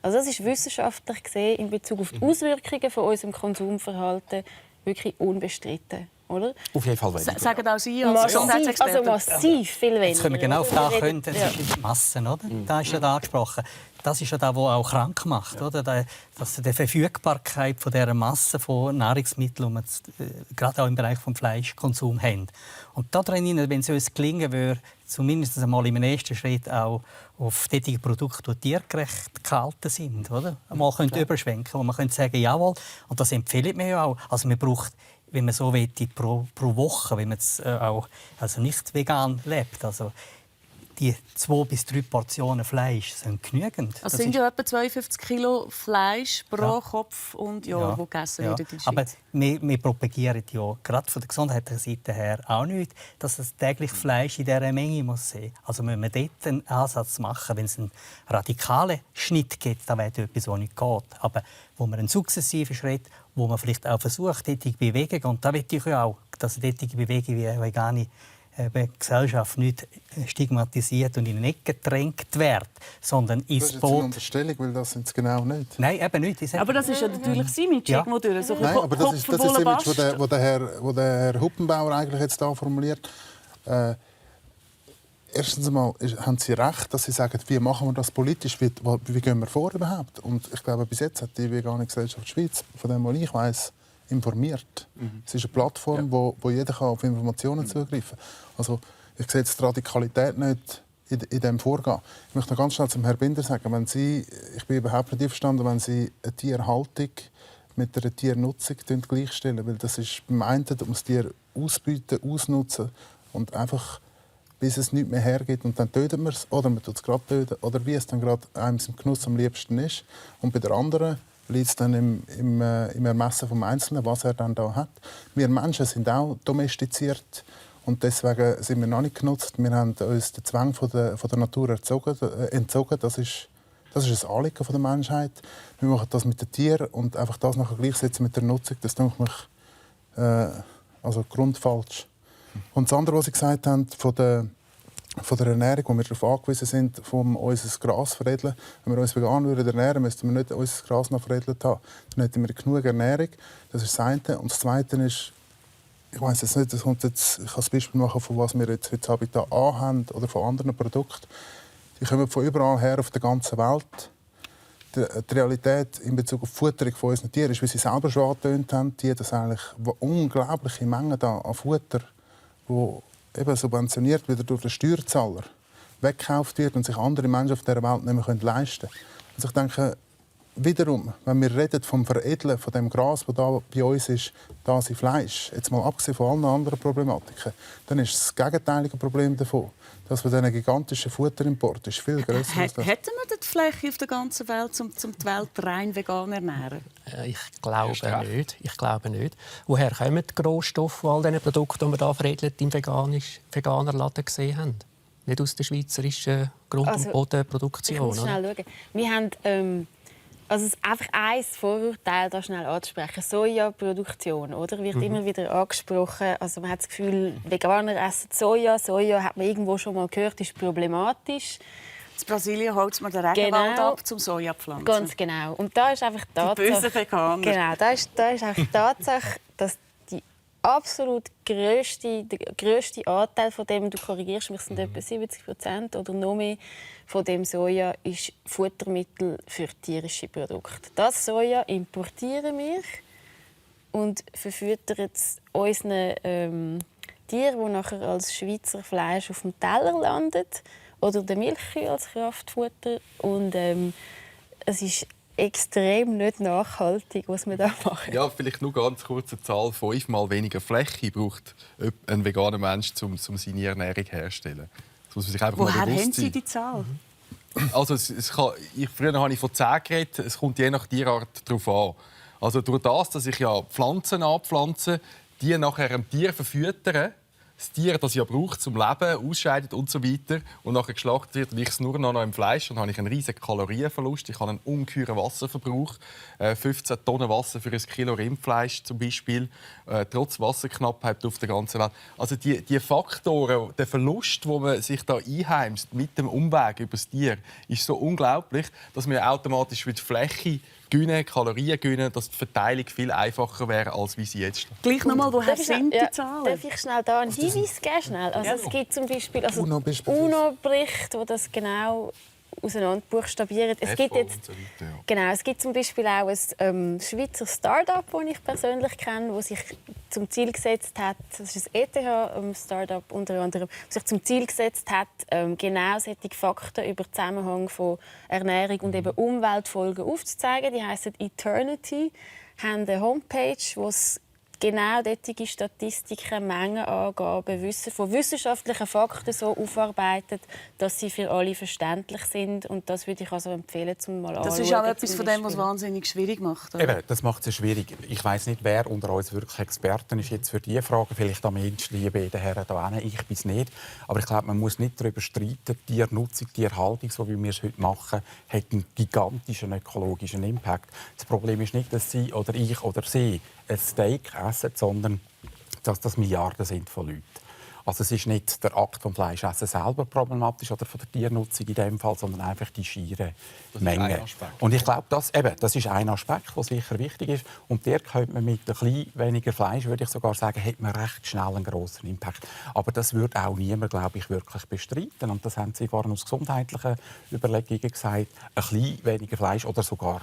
Also, das ist wissenschaftlich gesehen in Bezug auf die Auswirkungen von unserem Konsumverhalten wirklich unbestritten. Oder? Auf jeden Fall weniger. Sagen auch Sie als Gesundheitsexperten. Also massiv viel weniger. Jetzt können wir genau auf das kommen, das ist die Masse, oder? Da ist ja da angesprochen. Das ist ja das, was auch krank macht, oder? Dass die Verfügbarkeit von dieser Masse von Nahrungsmitteln, die wir gerade auch im Bereich des Fleischkonsums haben. Und da drin, wenn es uns gelingen würde, zumindest einmal im ersten Schritt auch auf solche Produkte, die tiergerecht gehalten sind, oder? Mal überschwenken, wo man könnte sagen, jawohl, und das empfiehlt mir ja auch. Also man braucht, wenn man so will, pro Woche, wenn man auch also nicht vegan lebt, also die 2 bis 3 Portionen Fleisch sind genügend. Das sind ja etwa 52 Kilo Fleisch pro Kopf und Jahr, die gegessen wird in der Schweiz. Aber wir propagieren ja gerade von der gesundheitlichen Seite her auch nicht, dass es täglich Fleisch in dieser Menge muss sein. Also müssen wir dort einen Ansatz machen, wenn es einen radikalen Schnitt gibt, dann wäre etwas, was nicht geht. Aber wo man einen sukzessiven Schritt, wo man vielleicht auch versucht, tätige Bewegung, und da will ich ja auch, dass tätige Bewegung wie vegane Gesellschaft nicht stigmatisiert und in eine Ecke gedrängt wird, sondern ins Boot. Das ist eine Unterstellung, weil das sind es genau nicht. Nein, eben nicht. Aber das ist ja natürlich sein Image, ja. so Nein, aber das ist das Image, das der Herr Huppenbauer eigentlich jetzt da formuliert. Erstens einmal haben Sie recht, dass Sie sagen, wie machen wir das politisch, wie gehen wir vor überhaupt? Und ich glaube, bis jetzt hat die Vegane Gesellschaft Schweiz, von dem, was ich weiss, informiert. Es ist eine Plattform, wo jeder auf Informationen zugreifen kann. Also, ich sehe jetzt die Radikalität nicht in dem Vorgehen. Ich möchte noch ganz schnell zum Herrn Binder sagen, ich bin überhaupt nicht einverstanden, wenn Sie eine Tierhaltung mit einer Tiernutzung gleichstellen, weil das ist beim einen ums Tier ausbeuten, ausnutzen und einfach bis es nichts mehr hergibt und dann töten wir es oder man tut es gerade töten oder wie es dann gerade einem im Genuss am liebsten ist. Und bei der anderen liegt es dann im Ermessen vom Einzelnen, was er dann da hat. Wir Menschen sind auch domestiziert und deswegen sind wir noch nicht genutzt. Wir haben uns den Zwang von der Natur entzogen. Das ist ein Anliegen der Menschheit. Wir machen das mit den Tieren und einfach das nachher gleichsetzen mit der Nutzung, das denke ich grundfalsch. Und das andere, was Sie gesagt haben, von der Ernährung, wo wir darauf angewiesen sind, unser Gras veredeln. Wenn wir uns vegan ernähren würden, müssten wir nicht unser Gras noch veredelt haben. Dann hätten wir genug Ernährung. Das ist das eine. Und das Zweite ist, ich weiss jetzt nicht, ich kann das Beispiel machen, von was wir jetzt heute Habitat A haben oder von anderen Produkten. Die kommen von überall her auf der ganzen Welt. Die Realität in Bezug auf die Futterung von unseren Tieren ist, wie Sie selber schon angetönt haben, dass eigentlich unglaubliche Mengen an Futter, wo eben subventioniert wieder durch den Steuerzahler, weggekauft wird und sich andere Menschen auf dieser Welt nicht mehr leisten können. Also ich denke, wiederum, wenn wir reden vom Veredeln von dem Gras, das da bei uns ist, das Fleisch, jetzt mal abgesehen von allen anderen Problematiken, dann ist das gegenteilige Problem davon, dass wir diesen gigantischen Futterimport ist viel grösser. Hätten wir die Fläche auf der ganzen Welt, um die Welt rein vegan zu ernähren? Ich glaube nicht. Woher kommen die Rohstoffe von all diesen Produkten, die wir hier veredelt im veganer Laden gesehen haben? Nicht aus der schweizerischen Grund- und Bodenproduktion. Ich muss schnell schauen. Wir haben einfach ein Vorurteil da schnell anzusprechen. Sojaproduktion, oder? Wird immer wieder angesprochen. Also man hat das Gefühl, Veganer essen Soja. Soja hat man irgendwo schon mal gehört, ist problematisch. In Brasilien holt man den Regenwald ab, zum Soja zu pflanzen. Ganz genau. Und da ist einfach die Tatsache, die bösen Veganer. Genau, da ist einfach die Tatsache, dass die absolut der grösste Anteil von dem, du korrigierst mich, sind etwa 70% oder noch mehr, von dem Soja ist Futtermittel für tierische Produkte. Das Soja importieren wir und verfüttern es unseren Tieren, die nachher als Schweizer Fleisch auf dem Teller landet, oder der Milchkühe als Kraftfutter. Und es ist extrem nicht nachhaltig, was wir da machen. Ja, vielleicht nur ganz kurze Zahl. 5-mal weniger Fläche braucht ein veganer Mensch, um seine Ernährung herzustellen. Das muss man sich einfach Woher mal bewusst haben Sie sein. die Zahl? Also, früher habe ich von 10 geredet. Es kommt je nach Tierart darauf an. Also durch das, dass ich ja Pflanzen anpflanze, die nachher einem Tier verfüttern, das Tier, das ja braucht zum Leben, ausscheidet und so weiter und nachher geschlachtet wird und ich es nur noch im Fleisch, dann habe ich einen riesigen Kalorienverlust. Ich habe einen ungeheuren Wasserverbrauch, 15 Tonnen Wasser für ein Kilo Rindfleisch zum Beispiel, trotz Wasserknappheit auf der ganzen Welt. Also die Faktoren, der Verlust, den man sich da einheimst mit dem Umweg über das Tier, ist so unglaublich, dass wir automatisch mit Fläche gewinnen, Kalorien gewinnen, dass die Verteilung viel einfacher wäre, als wie sie jetzt steht. Gleich nochmal, woher sind die Zahlen? Darf ich schnell da einen Hinweis geben? Schnell? Also, es gibt zum Beispiel UNO-Bericht, wo das genau auseinanderbuchstabiert. Es gibt jetzt, genau, es gibt zum Beispiel auch ein Schweizer Start-up, das ich persönlich kenne, das sich zum Ziel gesetzt hat, das ist ein ETH-Start-up unter anderem, das sich zum Ziel gesetzt hat, genau solche Fakten über den Zusammenhang von Ernährung und eben Umweltfolgen aufzuzeigen. Die heissen Eternity, haben eine Homepage, wo es genau solche Statistiken, Mengenangaben von wissenschaftlichen Fakten so aufarbeitet, dass sie für alle verständlich sind. Und das würde ich also empfehlen, zum mal anschauen. Das ist auch etwas von dem, was wahnsinnig schwierig macht. Oder? Eben, das macht es schwierig. Ich weiss nicht, wer unter uns wirklich Experten ist jetzt für diese Frage. Vielleicht am ehesten die beiden Herren hier. Ich bin es nicht. Aber ich glaube, man muss nicht darüber streiten, Tiernutzung, Tierhaltung, so wie wir es heute machen, hat einen gigantischen ökologischen Impact. Das Problem ist nicht, dass Sie oder ich oder Sie ein Steak essen, sondern dass das Milliarden sind von Leuten. Also es ist nicht der Akt vom Fleischessen selber problematisch oder von der Tiernutzung in dem Fall, sondern einfach die schiere Menge. Und ich glaube, das ist ein Aspekt, der sicher wichtig ist. Und der könnte man mit ein bisschen weniger Fleisch, würde ich sogar sagen, hat man recht schnell einen grossen Impact. Aber das würde auch niemand, glaube ich, wirklich bestreiten. Und das haben Sie vorhin aus gesundheitlichen Überlegungen gesagt. Ein bisschen weniger Fleisch oder sogar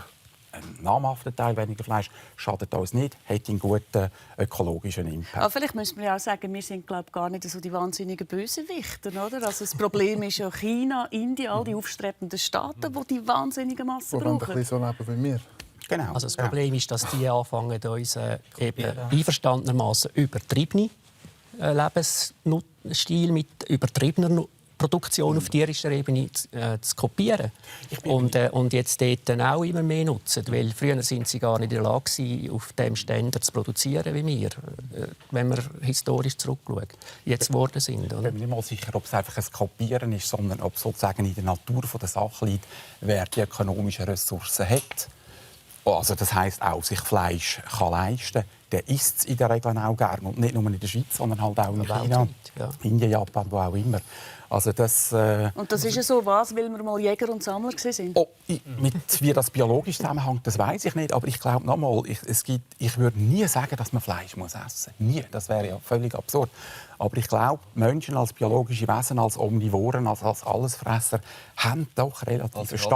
ein namhafter Teil weniger Fleisch schadet uns nicht, hat einen guten ökologischen Impact. Aber vielleicht müssen wir auch sagen, wir sind gar nicht so die wahnsinnigen Bösewichter, oder? Also das Problem ist ja China, Indien, all die aufstrebenden Staaten, die die wahnsinnigen Massen Die wollen ein brauchen. bisschen so leben wie wir. Genau. Also das Problem ist, dass die anfangen, uns einverstandenermaßen übertriebene Lebensstil mit übertriebener Produktion auf tierischer Ebene zu kopieren. Und jetzt dort dann auch immer mehr nutzen. Weil früher sind sie gar nicht in der Lage gewesen, auf dem Standard zu produzieren wie wir, wenn wir historisch zurückschauen. Jetzt geworden sind. Ich bin mir nicht mal sicher, ob es einfach ein Kopieren ist, sondern ob sozusagen in der Natur der Sache liegt, wer die ökonomischen Ressourcen hat. Also das heisst auch, sich Fleisch kann leisten, der isst es in der Regel auch gerne. Und nicht nur in der Schweiz, sondern halt auch in China, Indien, Japan, wo auch immer. Also das, und das ist ja so, was, weil wir mal Jäger und Sammler waren? Oh, wie das biologisch zusammenhängt, das weiß ich nicht. Aber ich glaube nochmal, ich würde nie sagen, dass man Fleisch muss essen muss. Nie. Das wäre ja völlig absurd. Aber ich glaube, Menschen als biologische Wesen, als Omnivoren, als Allesfresser, haben doch relativ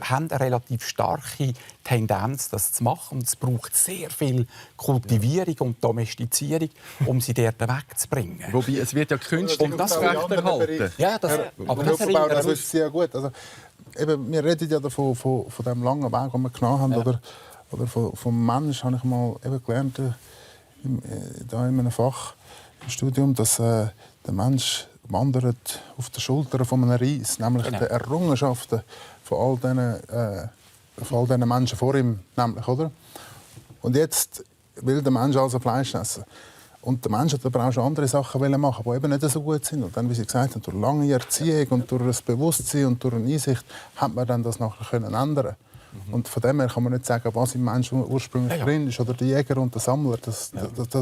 haben eine relativ starke Tendenz, das zu machen. Und es braucht sehr viel Kultivierung und Domestizierung, um sie dort wegzubringen. Wobei, es wird ja künstlich aufrechterhalten. Ja, aber das das ist sehr gut. Also, eben, wir reden ja von dem langen Weg, den wir genommen haben. Ja. Oder vom Mensch habe ich mal eben gelernt, in einem Fach im Studium, dass der Mensch wandert auf den Schultern von einem Reis, nämlich die Errungenschaften von all diesen Menschen vor ihm. Nämlich, oder? Und jetzt will der Mensch also Fleisch essen. Und der Mensch hat aber auch schon andere Sachen machen, die eben nicht so gut sind. Und dann, wie Sie gesagt haben, durch lange Erziehung und durch das Bewusstsein und durch eine Einsicht hat man dann das nachher ändern können. Und von dem her kann man nicht sagen, was im Menschen ursprünglich drin ist, oder der Jäger und der Sammler. Das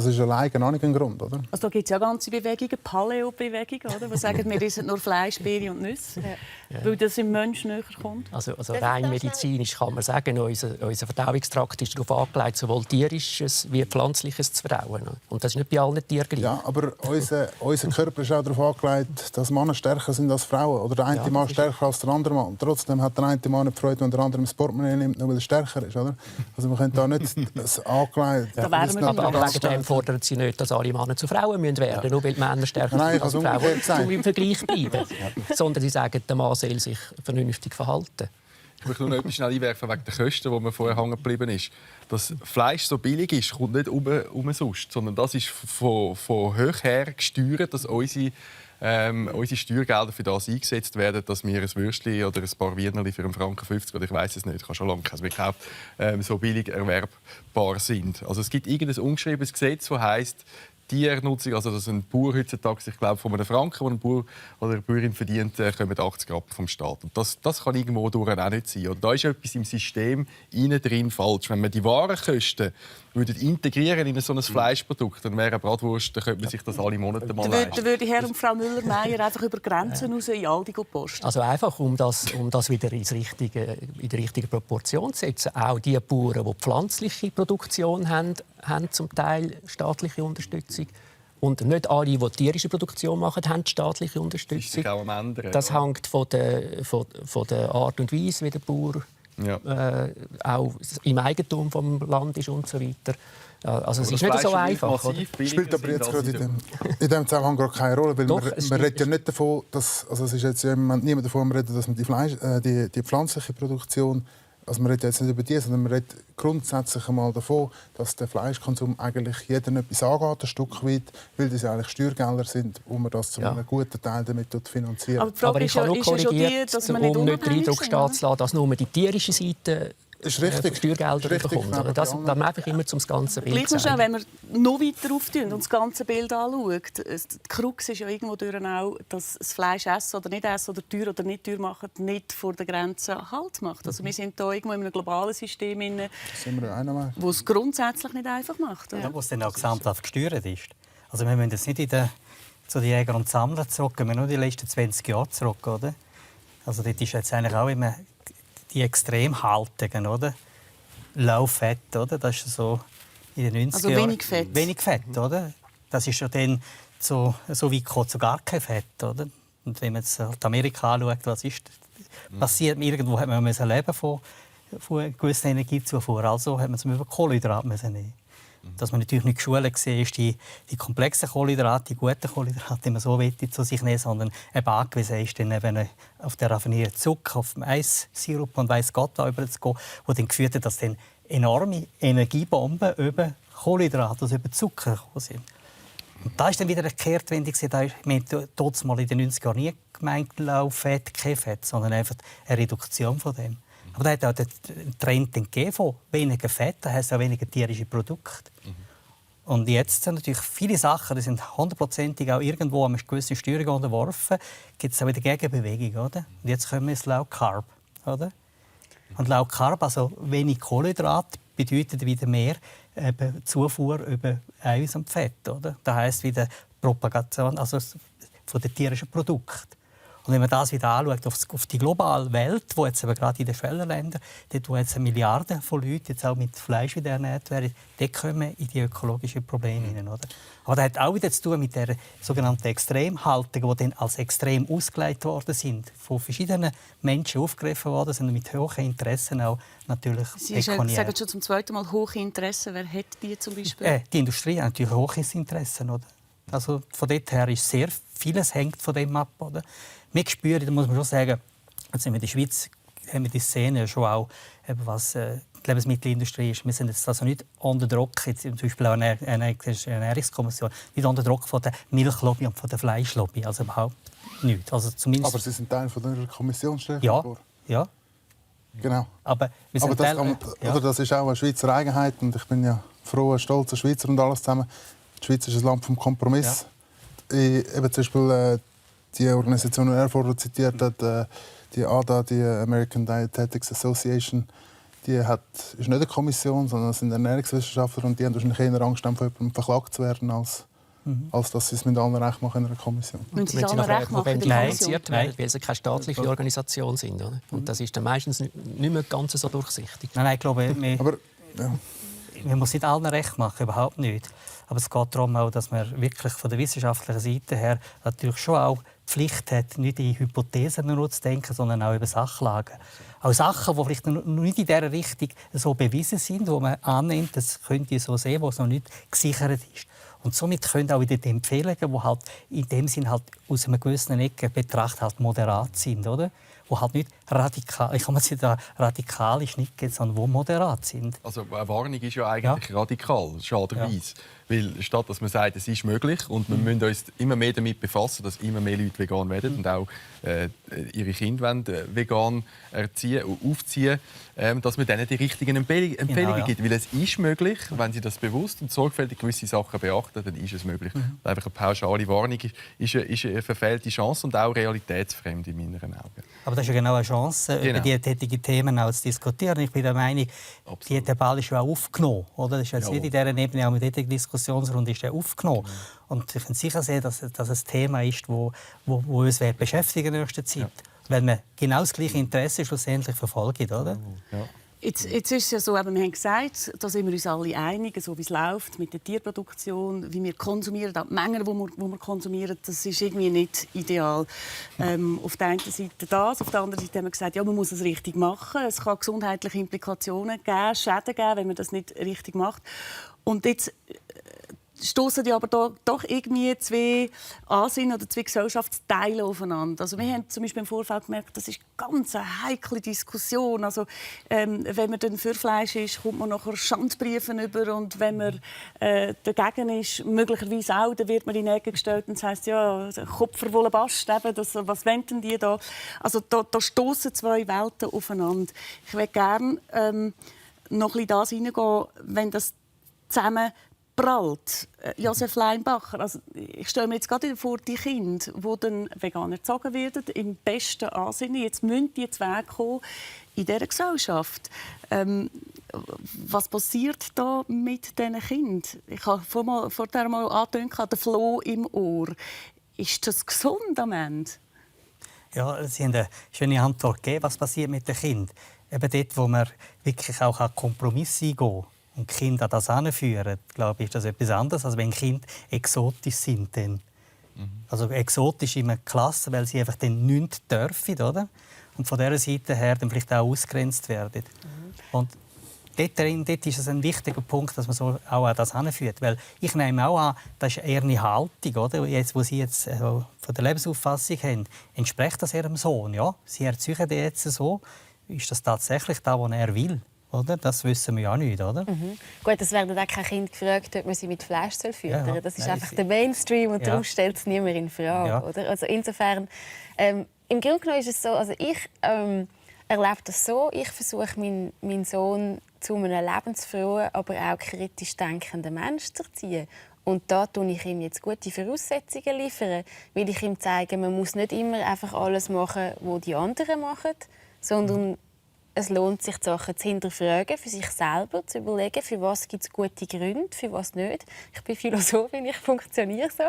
ist alleine auch nicht ein Grund, oder? Also da gibt es ja ganze Bewegungen, Paleo-Bewegungen, oder? Die sagen, wir essen nur Fleisch, Beeren und Nüsse, weil das im Menschen näher kommt. Also rein medizinisch kann man sagen, unser Verdauungstrakt ist darauf angelegt, sowohl tierisches wie pflanzliches zu verdauen. Und das ist nicht bei allen Tieren gleich. Ja, aber unser Körper ist auch darauf angelegt, dass Männer stärker sind als Frauen. Oder der eine Mann stärker als der andere Mann. Und trotzdem hat der eine Mann nicht Freude, wenn der andere im Sport nimmt, nur weil er stärker ist, oder? Also man könnte da nicht das angelegt. Aber wegen dem fordern sie nicht, dass alle Männer zu Frauen werden müssen, nur weil die Männer stärker sind als Frauen, um im Vergleich zu bleiben. Sondern sie sagen, der Mann soll sich vernünftig verhalten. Ich möchte nur noch etwas schnell einwerfen wegen der Kosten, die man vorher hängen geblieben ist. Dass Fleisch so billig ist, kommt nicht umsonst, sondern das ist von hoch her gesteuert, dass unsere Steuergelder für das eingesetzt werden, dass wir ein Würstchen oder ein paar Wienerli für 1,50 Franken oder ich weiß es nicht, ich habe schon lange keins mehr gekauft, so billig erwerbbar sind. Also es gibt irgendein ungeschriebenes Gesetz, das heisst, Tiernutzung, also dass ein Bauer heutzutage, ich glaube, von einem Franken, den ein Bauer oder eine Bäuerin verdient, kommen 80 Rappen vom Staat. Und das kann irgendwo durch auch nicht sein. Und da ist etwas im System innen drin falsch. Wenn man die Warenkosten integrieren in so ein Fleischprodukt, dann wäre eine Bratwurst, dann könnte man sich das alle Monate mal leisten. Dann würde Herr und Frau Müller-Meyer einfach über Grenzen raus in Aldi posten. Also einfach, um das wieder in die richtige Proportion zu setzen. Auch die Bauern, die pflanzliche Produktion haben zum Teil staatliche Unterstützung. Und nicht alle, die tierische Produktion machen, haben staatliche Unterstützung. Das ist sich auch am Ändern, das hängt von der Art und Weise, wie der Bauer auch im Eigentum des Landes ist und so weiter. Also es ist nicht so einfach. Spielt aber jetzt gerade in dem Zusammenhang gerade keine Rolle, weil man redet ja nicht davon, dass also es ist jetzt niemand davon redet, dass man die pflanzliche Produktion, also man redet jetzt nicht über die, sondern man redet grundsätzlich einmal davon, dass der Fleischkonsum eigentlich jedem etwas angeht, ein Stück weit, weil das ja eigentlich Steuergelder sind, wo man das zu einem guten Teil damit finanziert. Aber ich habe nur korrigiert, um nicht den Eindruck stehen zu lassen, dass nur die tierische Seite Steuergelder bekommt. Das man einfach immer zum ganzen Bild zeigen. Wenn wir noch weiter auftun und das ganze Bild anschaut, die Krux ist ja irgendwo auch, dass das Fleisch essen oder nicht essen oder teuer oder nicht teuer machen, nicht vor der Grenze Halt macht. Also wir sind hier irgendwo in einem globalen System, wo es grundsätzlich nicht einfach macht. Ja, wo es dann auch gesamthaft gesteuert ist. Also wir müssen jetzt nicht zu den Jägern und Sammlern zurückgehen, wir nur die letzten 20 Jahre zurück, oder? Also dort ist jetzt eigentlich auch immer die Extremhaltungen, oder? Low Fat, oder? Das ist so in den 90er also Jahren. Wenig Fett. Wenig Fett, oder? Das ist ja dann so weit gekommen, zu gar kein Fett, oder? Und wenn man jetzt Amerika anschaut, was ist passiert? Irgendwo hat man leben von von einer gewissen Energiezufuhr. Also hat man zum Beispiel Kohlenhydrate nehmen. Dass man natürlich nicht geschult war, ist die komplexen Kohlenhydrate, die guten Kohlenhydrate, die man so zu sich nehmen, sondern eben angewiesen ist, dann eben auf den raffinierten Zucker, auf den Eissirup und weiss Gott überzugehen, der dann geführt hat, dass dann enorme Energiebomben über Kohlenhydrate, also über Zucker gekommen sind. Und da ist dann wieder eine Kehrtwende. Wir haben dort mal in den 90er Jahren nie gemeint, Fett, kein Fett, sondern einfach eine Reduktion von dem. Aber da hat auch den Trend gegeben von weniger Fett, das heisst auch weniger tierische Produkte. Und jetzt sind natürlich viele Sachen, die sind 100%ig auch irgendwo an einer gewissen Steuerung unterworfen, gibt es auch wieder Gegenbewegung, oder? Und jetzt kommen wir ins Low Carb, oder? Und Low Carb, also wenig Kohlenhydrat, bedeutet wieder mehr Zufuhr über Eiweiß und Fett, oder? Das heisst wieder Propagation, also von den tierischen Produkten. Und wenn man das wieder anschaut auf die globale Welt, wo jetzt eben gerade in den Schwellenländern, dort wo jetzt Milliarden von Leuten jetzt auch mit Fleisch wieder ernährt werden, dort kommen wir in die ökologischen Probleme hinein, oder? Aber das hat auch wieder zu tun mit der sogenannten Extremhaltung, die dann als extrem ausgelegt worden sind, von verschiedenen Menschen aufgegriffen worden sind und mit hohen Interessen auch natürlich Sie sagen schon zum zweiten Mal hohe Interessen. Wer hat die zum Beispiel? Die Industrie hat natürlich hohe Interessen, oder? Also von dort her ist sehr vieles hängt von dem ab, oder? Wir spüren, da muss man schon sagen, jetzt in der Schweiz haben wir die Szene schon auch, was die Lebensmittelindustrie ist. Wir sind jetzt also nicht unter Druck, jetzt zum Beispiel auch eine Ernährungskommission, nicht unter Druck von der Milchlobby und von der Fleischlobby, also überhaupt nicht. Also zumindest Aber Sie sind Teil von der Kommission, stelle ich ja, vor. Ja. Genau. Aber wir sind das ist auch eine Schweizer Eigenheit und ich bin ja froh, ein stolzer Schweizer und alles zusammen. Die Schweiz ist ein Land vom Kompromiss. Ja. Eben zum Beispiel die Organisation, die er vorher zitiert hat, die ADA, die American Dietetics Association, die ist nicht eine Kommission, sondern sind Ernährungswissenschaftler und die haben wahrscheinlich eher Angst, von jemandem verklagt zu werden, als dass sie es mit allen recht machen in einer Kommission. Müssen Sie es allen recht machen in der Kommission? Nein, weil sie keine staatliche Organisation sind. Oder? Und das ist dann meistens nicht mehr ganz so durchsichtig. Nein, ich glaube, man muss nicht allen recht machen, überhaupt nicht. Aber es geht darum, auch, dass man wirklich von der wissenschaftlichen Seite her natürlich schon auch die Pflicht hat, nicht in Hypothesen nur zu denken, sondern auch über Sachlagen. Auch Sachen, die vielleicht noch nicht in dieser Richtung so bewiesen sind, wo man annimmt, das könnt ihr so sehen, wo es noch nicht gesichert ist. Und somit können auch wieder die Empfehlungen, die halt in dem Sinn halt aus einer gewissen Ecke betrachtet halt moderat sind, oder? Wo halt nicht radikal, ich kann mir jetzt radikal ist nicht geben, sondern wo moderat sind. Also eine Warnung ist ja eigentlich radikal, schaderweise. Ja. Weil statt dass man sagt, es ist möglich und wir müssen uns immer mehr damit befassen, dass immer mehr Leute vegan werden und auch ihre Kinder vegan erziehen und aufziehen, dass man denen die richtigen Empfehlungen gibt. Weil es ist möglich, wenn sie das bewusst und sorgfältig gewisse Sachen beachten, dann ist es möglich. Einfach eine pauschale Warnung ist eine verfehlte Chance und auch realitätsfremd in meinen Augen. Aber das ist ja genau eine Chance, über dietätige Themen auch zu diskutieren. Ich bin der Meinung, der Ball ist ja auch aufgenommen. Oder? Das ist jetzt nicht in dieser Ebene, auch mit dieser Diskussionsrunde ist aufgenommen. Und ich kann sicher sehen, dass das ein Thema ist, das uns beschäftigen in nächster Zeit. Weil wir genau das gleiche Interesse schlussendlich verfolgen. Oder? Ja. Jetzt ist es ja so, wir haben gesagt, da sind wir uns alle einig, so wie es läuft mit der Tierproduktion, wie wir konsumieren, auch die Mengen, die wir konsumieren, das ist irgendwie nicht ideal. Auf der einen Seite das, auf der anderen Seite haben wir gesagt, ja, man muss es richtig machen. Es kann gesundheitliche Implikationen geben, Schäden geben, wenn man das nicht richtig macht. Und jetzt stoßen die aber doch irgendwie zwei Ansinnen oder zwei Gesellschaftsteile aufeinander. Also wir haben zum Beispiel im Vorfeld gemerkt, das ist ganz eine heikle Diskussion. Also wenn man dann für Fleisch ist, kommt man nachher Schandbriefe über und wenn man dagegen ist, möglicherweise auch, dann wird man in die Ecke gestellt und das heisst, ja, Kopfer wollen Bast, was wenden die da? Also da stoßen zwei Welten aufeinander. Ich würde gerne noch ein bisschen das hineingehen, wenn das zusammen prallt. Josef Leinbacher, also ich stelle mir jetzt gerade vor, die Kinder, die dann vegan erzogen werden, im besten Ansinnen, jetzt müssen die zu Weg kommen in dieser Gesellschaft. Was passiert da mit diesen Kindern? Ich habe vorher mal angetönt, der Floh im Ohr. Ist das gesund am Ende? Ja, Sie haben eine schöne Antwort gegeben, was passiert mit den Kindern. Eben dort, wo man wirklich auch an Kompromisse eingehen kann und Kinder an das heranführen, glaube ich, ist das etwas anderes, als wenn Kinder exotisch sind. Dann. Also exotisch in einer Klasse, weil sie einfach dann nichts dürfen, oder? und von dieser Seite her dann vielleicht auch ausgegrenzt werden. Und dort ist es ein wichtiger Punkt, dass man so auch an das hinführt. Weil ich nehme auch an, das ist eher eine Haltung, oder? Jetzt, wo Sie jetzt von der Lebensauffassung haben, entspricht das Ihrem Sohn? Ja? Sie erzeugen den jetzt so. Ist das tatsächlich das, was er will? Oder? Das wissen wir ja nicht, oder? Gut, es werden auch keine Kinder gefragt, ob man sie mit Fleisch füttern soll. Ja, das ist einfach der Mainstream und darum stellt es niemand in Frage. Ja. Oder? Also insofern, im Grunde genommen ist es so, also ich erlebe das so, ich versuche meinen Sohn zu einem lebensfrohen, aber auch kritisch denkenden Menschen zu erziehen. Und da liefere ich ihm jetzt gute Voraussetzungen, weil ich ihm zeige, man muss nicht immer einfach alles machen, was die anderen machen, sondern es lohnt sich, die Sachen zu hinterfragen, für sich selber zu überlegen, für was gibt es gute Gründe, für was nicht. Ich bin Philosophin, ich funktioniere so.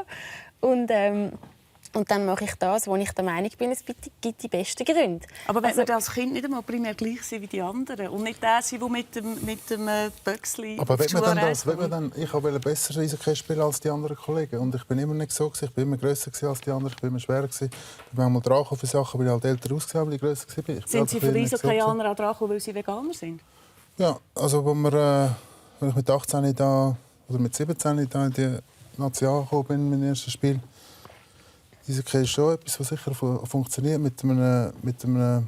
Und dann mache ich das, wo ich der Meinung bin, es gibt die besten Gründe. Aber wenn man als Kind nicht einmal primär gleich sein wie die anderen und nicht der sein, der mit dem Böckli Aber auf die Schuhe reist. ich wollte besser Eishockey spielen als die anderen Kollegen. Und ich bin immer nicht so. Ich bin immer grösser als die anderen, ich bin immer schwerer. Ich bin einmal dran für Sachen, weil ich halt älter ausgesehen habe, weil ich grösser war. Sind Sie für Eishockey-Janer auch dran, weil Sie Veganer sind? Ja, also als ich mit 18 da, oder mit 17 da in die Nazi angekommen bin, mein erstes Spiel, Eishockey ist schon etwas, was sicher funktioniert mit einem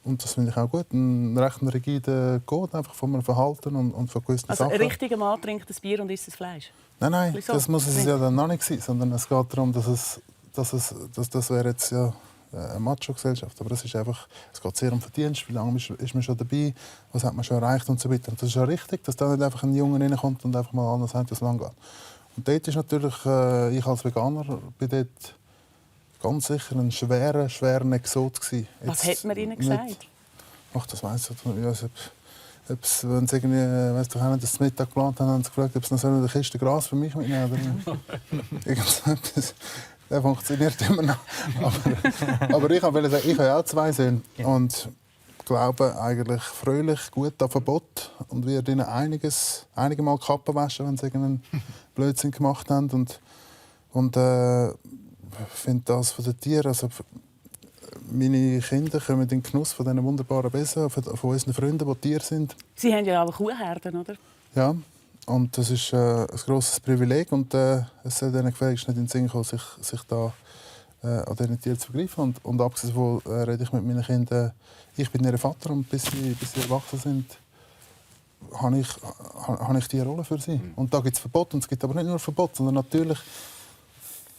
und das finde ich auch gut, einen recht rigiden Code einfach von einem Verhalten und von gewissen Sachen. Also ein richtiger Mann trinkt ein Bier und isst das Fleisch? Nein, Wieso? das muss es ja dann noch nicht sein, sondern es geht darum, dass das wäre jetzt ja eine Macho-Gesellschaft, aber es geht sehr um Verdienst, wie lange ist man schon dabei, was hat man schon erreicht und so weiter. Und das ist ja richtig, dass da nicht einfach ein Junge reinkommt und einfach mal anders sagt, was lang geht. Und dort ist natürlich, ich als Veganer bin dort ganz sicher ein schwerer Exot gewesen. Was hat man Ihnen gesagt? Ach, das weiss ich nicht. Wenn sie irgendwie, weiss doch auch nicht, dass sie Mittag geplant haben, haben sie gefragt, ob sie noch eine Kiste Gras für mich mitnehmen sollen. Irgendetwas. Das funktioniert immer noch. Aber ich wollte sagen, ich habe auch 2 Söhne. Ja. Und glaube eigentlich fröhlich gut an Verbot und werde ihnen einige Mal Kappen waschen, wenn sie irgendeinen Blödsinn gemacht haben. Und ich finde das von den Tieren, also meine Kinder kommen in den Genuss von diesen wunderbaren Besen, von unseren Freunden, die Tiere sind. Sie haben ja auch Kuhherden, oder? Ja, und das ist ein grosses Privileg und es soll ihnen gefälligst nicht in den Sinn kommen, sich da an diesen Tieren zu vergreifen. Und abgesehen davon rede ich mit meinen Kindern, ich bin ihr Vater und bis sie erwachsen sind, habe ich diese Rolle für sie. Und da gibt es Verbot und es gibt aber nicht nur Verbot, sondern natürlich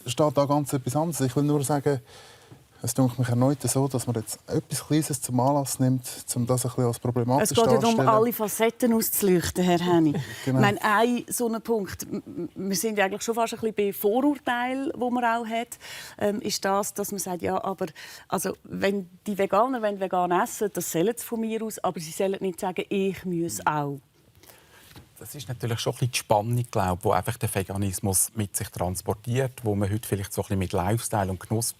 steht da ganz etwas anderes. Ich will nur sagen, es tut mich erneut so, dass man jetzt etwas Kleines zum Anlass nimmt, um das ein bisschen als problematisch darzustellen. Es geht ja darum, alle Facetten auszuleuchten, Herr Henny. Genau. Ich meine, ein so ein Punkt, wir sind eigentlich schon fast ein bisschen bei Vorurteilen, die man auch hat, ist das, dass man sagt, ja, aber also, wenn die Veganer vegan essen, das sollen sie von mir aus, aber sie sollen nicht sagen, ich muss auch. Das ist natürlich schon ein bisschen die Spannung, glaube ich, die einfach der Veganismus mit sich transportiert, wo man heute vielleicht so ein bisschen mit Lifestyle und Genuss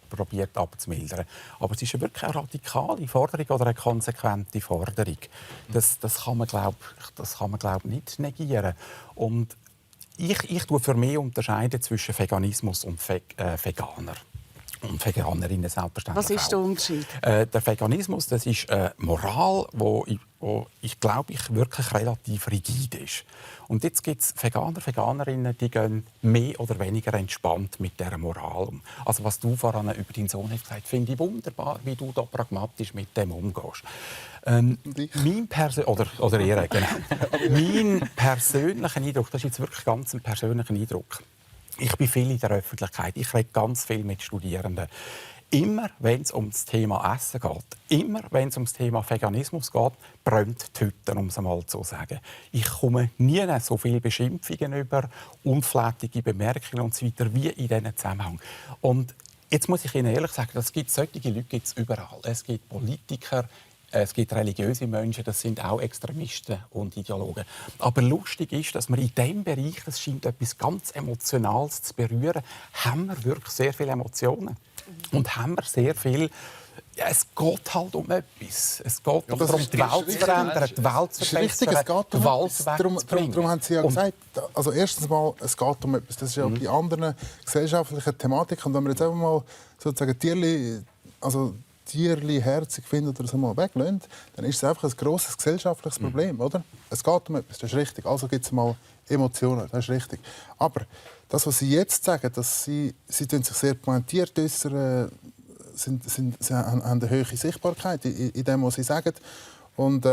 probiert abzumildern. Aber es ist wirklich eine radikale Forderung oder eine konsequente Forderung. Das kann man, glaube ich, nicht negieren. Und ich tue für mich unterscheiden zwischen Veganismus und Veganer. Und Veganerinnen selbstverständlich. Was ist der Unterschied? Der Veganismus, das ist eine Moral, wo ich glaube, wirklich relativ rigid ist. Und jetzt gibt es Veganer, Veganerinnen, die gehen mehr oder weniger entspannt mit dieser Moral um. Also was du vorhin über deinen Sohn hast gesagt, finde ich wunderbar, wie du da pragmatisch mit dem umgehst. Mein persönlicher Eindruck, das ist jetzt wirklich ganz ein persönlicher Eindruck. Ich bin viel in der Öffentlichkeit, ich rede ganz viel mit Studierenden. Immer, wenn es um das Thema Essen geht, immer, wenn es um das Thema Veganismus geht, brennt die Hütte, um es einmal so zu sagen. Ich komme nie so viele Beschimpfungen über, unflätige Bemerkungen und so weiter, wie in diesen Zusammenhang. Und jetzt muss ich Ihnen ehrlich sagen, solche Leute gibt es überall. Es gibt Politiker, es gibt religiöse Menschen, das sind auch Extremisten und Ideologen. Aber lustig ist, dass wir in diesem Bereich, das scheint etwas ganz Emotionales zu berühren, haben wir wirklich sehr viele Emotionen. Und haben wir sehr viel... Ja, es geht halt um etwas. Es geht darum, die Welt zu verändern, die Welt zu verbessern, die Welt wegzubringen. Darum haben Sie ja gesagt, also erstens mal, es geht um etwas. Das ist ja bei anderen gesellschaftlichen Thematiken. Und wenn wir jetzt einfach mal sozusagen Tierli herzig finden oder es mal weglassen, dann ist es einfach ein grosses gesellschaftliches Problem, oder? Es geht um etwas, das ist richtig. Also gibt es mal Emotionen, das ist richtig. Aber das, was Sie jetzt sagen, dass Sie sich sehr pointiert äußern, sie haben eine hohe Sichtbarkeit in dem, was Sie sagen. Und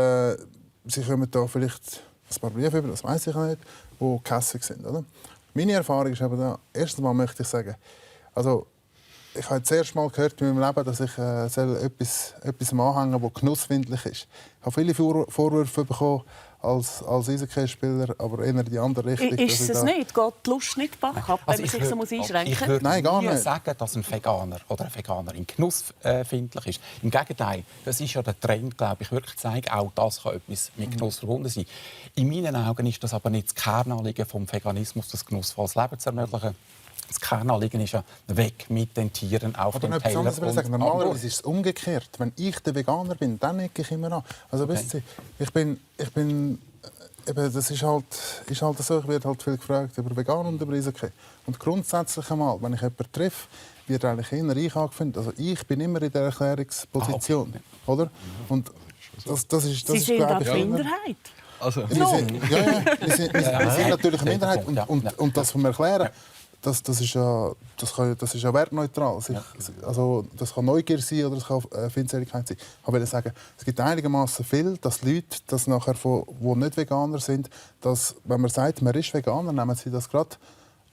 Sie kommen da vielleicht ein paar Briefe über, das weiß ich nicht, die gehässig sind, oder? Meine Erfahrung ist aber da, erstens mal möchte ich sagen, also ich habe das erste Mal gehört in meinem Leben, dass ich etwas anhängen das genusswindlich ist. Ich habe viele Vorwürfe bekommen als Eishockey-Spieler, aber eher in die andere Richtung. Ist es nicht? Geht die Lust nicht bach ab, wenn man sich so einschränken muss? Ich würde gar nie nicht sagen, dass ein Veganer oder eine Veganerin genussfindlich ist. Im Gegenteil, das ist ja der Trend, glaube ich, wirklich zeigt, auch das kann etwas mit Genuss verbunden sein. In meinen Augen ist das aber nicht das Kernanliegen des Veganismus, das genussvolles Leben zu ermöglichen. Das Kernanliegen ist ja weg mit den Tieren auf dem Teller. Normalerweise ist es umgekehrt. Wenn ich der Veganer bin, dann ecke ich immer an. Also, okay. Weißt du, eben, das ist halt so, ich werde halt viel gefragt über Vegan und über Eishockey. Und grundsätzlich einmal, wenn ich jemanden treffe, wird eigentlich eher ich angefunden. Also ich bin immer in der Erklärungsposition, oder? Und das ist, Sie sind eine Minderheit. Also, wir sind natürlich eine Minderheit und das vom Erklären. Das ist ja wertneutral. Also, das kann Neugier sein oder es kann Feindseligkeit sein. Ich will sagen, es gibt einigermaßen viel, dass Leute, das nachher die nicht Veganer sind, dass, wenn man sagt, man ist Veganer, nehmen sie das gerade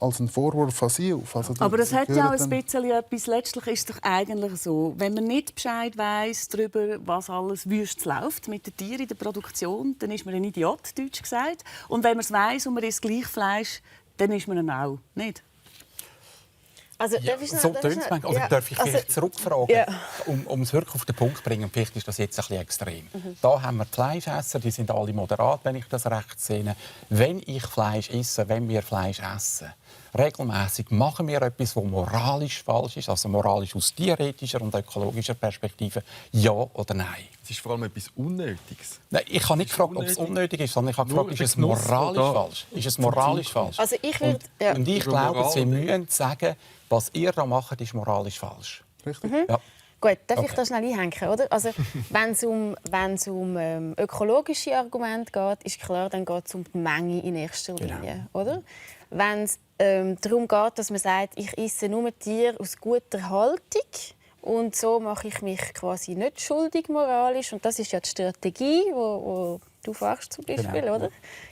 als einen Vorwurf an sie auf. Also, aber das hat ja auch ein bisschen etwas. Letztlich ist es doch eigentlich so, wenn man nicht Bescheid weiss darüber, was alles wüst läuft mit den Tieren in der Produktion, dann ist man ein Idiot, deutsch gesagt. Und wenn man es weiss und man isst gleich Fleisch, dann ist man ein Au, nicht? Also, darf ich vielleicht zurückfragen, um es wirklich auf den Punkt zu bringen, vielleicht ist das jetzt ein bisschen extrem. Da haben wir die Fleischesser, die sind alle moderat, wenn ich das recht sehe. Wenn ich Fleisch esse, wenn wir Fleisch essen, regelmäßig machen wir etwas, das moralisch falsch ist, also moralisch aus tierethischer und ökologischer Perspektive, ja oder nein? Es ist vor allem etwas Unnötiges. Nein, ich habe nicht gefragt, ob es unnötig ist, sondern ich habe gefragt, ist es moralisch falsch? Ist es moralisch falsch? Also ich würde, und ich glaube, Sie müssen sagen, was ihr da macht, ist moralisch falsch. Richtig? Ja. Gut, darf ich da schnell einhängen? Oder? Also, wenn es um ökologische Argumente geht, ist klar, dann geht es um die Menge in erster Linie. Oder? Wenn es darum geht, dass man sagt, ich esse nur Tiere aus guter Haltung und so mache ich mich quasi nicht schuldig moralisch, und das ist ja die Strategie, wo du fährst zum Beispiel, genau. oder?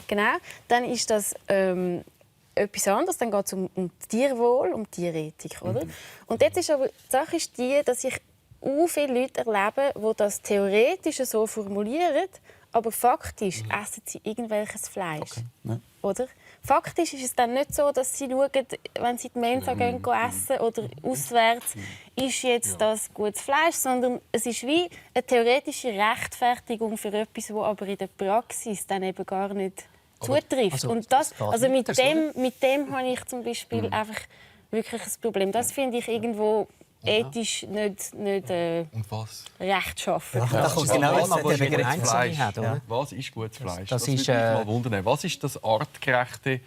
Genau. Dann ist das etwas anderes, dann geht es um Tierwohl, um Tierethik, oder? Und jetzt ist aber die Sache ist die, dass ich viele Leute erlebe, die das theoretisch so formulieren, aber faktisch essen sie irgendwelches Fleisch, oder? Faktisch ist es dann nicht so, dass sie schauen, wenn sie die Mensa gehen essen oder auswärts, ist jetzt das gutes Fleisch, sondern es ist wie eine theoretische Rechtfertigung für etwas, das aber in der Praxis dann eben gar nicht zutrifft. Und mit dem habe ich zum Beispiel einfach wirklich ein Problem. Das finde ich irgendwo ethisch nicht rechtschaffen. Das kommt genau der Begriff Fleisch. Was ist gutes Fleisch? Das ist, mal wundern. Was ist das Artgerechte,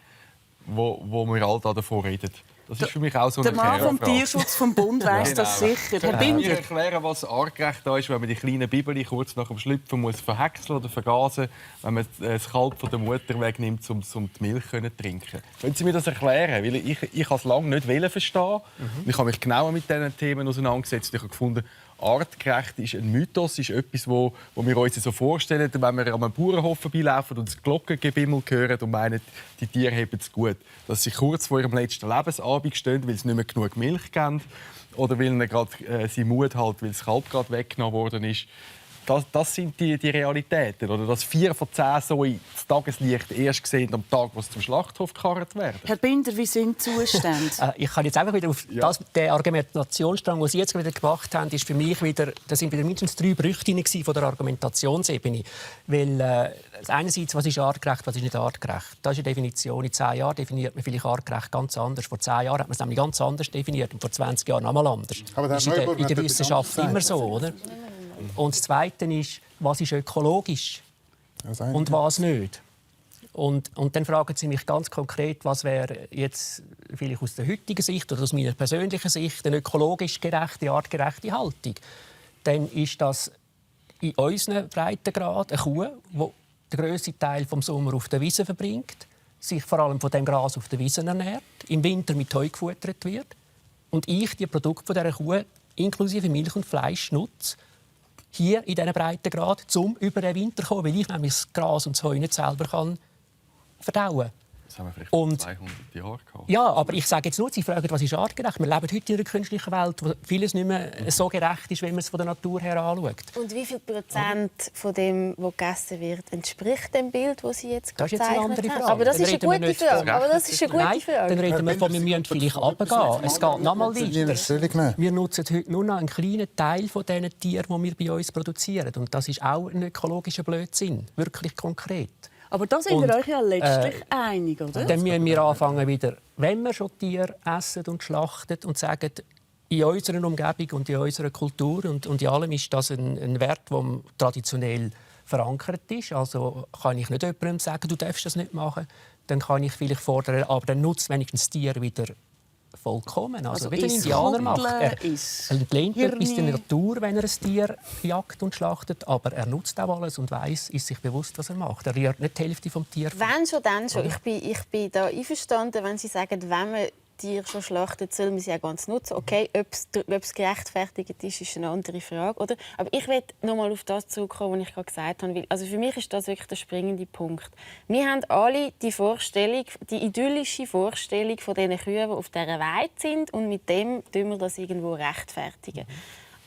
wo wir all davon reden? Das ist für mich auch so eine Mann vom Tierschutz vom Bund weiss das sicher. Herr Binder. Ich erkläre, was artgerecht da ist, wenn man die kleinen Bibeli kurz nach dem Schlüpfen muss verhäckseln oder vergasen, wenn man das Kalb von der Mutter wegnimmt, um die Milch zu trinken. Können Sie mir das erklären? Weil ich habe es lange nicht verstehen. Ich habe mich genauer mit diesen Themen auseinandergesetzt. Ich habe gefunden, artgerecht ist ein Mythos, ist etwas, wo wir uns so vorstellen, wenn wir an einem Bauernhof vorbeilaufen und das Glockengebimmel hören und meinen, die Tiere haben es gut. Dass sie kurz vor ihrem letzten Lebensabend stehen, weil sie nicht mehr genug Milch geben oder weil ihnen gerade sie Mut halt, weil das Kalb gerade weggenommen worden ist. Das sind die Realitäten. Oder dass 4 von 10 so ins Tageslicht erst sehen am Tag, wo sie zum Schlachthof gekarrt werden. Herr Binder, wie sind die Zustände? Ich kann jetzt einfach wieder auf den Argumentationsstrang, den Sie jetzt wieder gemacht haben, ist für mich wieder, da sind wieder mindestens 3 Brüche von der Argumentationsebene. Weil einerseits, was ist artgerecht, was ist nicht artgerecht? Das ist eine Definition. In 10 Jahren definiert man vielleicht artgerecht ganz anders. Vor 10 Jahren hat man es nämlich ganz anders definiert und vor 20 Jahren noch mal anders. Aber das ist in der Wissenschaft immer so, oder? Und das Zweite ist, was ist ökologisch und was nicht. Und dann fragen Sie mich ganz konkret, was wäre jetzt vielleicht aus der heutigen Sicht oder aus meiner persönlichen Sicht eine ökologisch gerechte, artgerechte Haltung. dann ist das in unseren Breitengrad eine Kuh, die den grössten Teil des Sommers auf der Wiese verbringt, sich vor allem von dem Gras auf der Wiese ernährt, im Winter mit Heu gefuttert wird und ich die Produkte von dieser Kuh inklusive Milch und Fleisch nutze, hier in diesen Breitengrad, um über den Winter zu kommen, weil ich nämlich das Gras und das Heu nicht selber verdauen kann. Das haben wir vielleicht Und 200 Jahre gehabt. Ja, aber ich sage jetzt nur, Sie fragen, was ist artgerecht? Wir leben heute in einer künstlichen Welt, wo vieles nicht mehr so gerecht ist, wenn man es von der Natur her anschaut. Und wie viel Prozent von dem, was gegessen wird, entspricht dem Bild, das Sie jetzt Das ist jetzt eine andere gezeichnet haben? Frage. Aber das Dann ist eine reden wir gute nicht Frage. von- Aber das ist eine gute Nein, Frage. dann reden wir von, wir müssen vielleicht runtergehen. Es geht noch mal weiter. Stellung nehmen. Wir nutzen heute nur noch einen kleinen Teil von diesen Tieren, die wir bei uns produzieren. Und das ist auch ein ökologischer Blödsinn. Wirklich konkret. Aber da sind Und, wir euch ja letztlich einig, oder? Dann müssen wir anfangen, wieder, wenn wir schon Tiere essen und schlachten und sagen, in unserer Umgebung und in unserer Kultur und in allem ist das ein Wert, der traditionell verankert ist. Also kann ich nicht jemandem sagen, du darfst das nicht machen. Dann kann ich vielleicht fordern, aber dann nutzt wenigstens das Tier wieder vollkommen. Also wie der Indianer macht. Er entlehnt etwas in der Natur, wenn er ein Tier jagt und schlachtet, aber er nutzt auch alles und ist sich bewusst, was er macht. Er rührt nicht die Hälfte vom Tier. Wenn schon, dann schon. Ich bin da einverstanden, wenn Sie sagen, wenn man Tiere schon schlachtet, soll man sie auch ganz nutzen. Okay, ob es gerechtfertigt ist eine andere Frage. Oder? Aber ich will noch mal auf das zurückkommen, was ich gerade gesagt habe. Also für mich ist das wirklich der springende Punkt. Wir haben alle die Vorstellung, die idyllische Vorstellung von diesen Kühen, die auf dieser Weide sind, und mit dem tun wir das irgendwo rechtfertigen.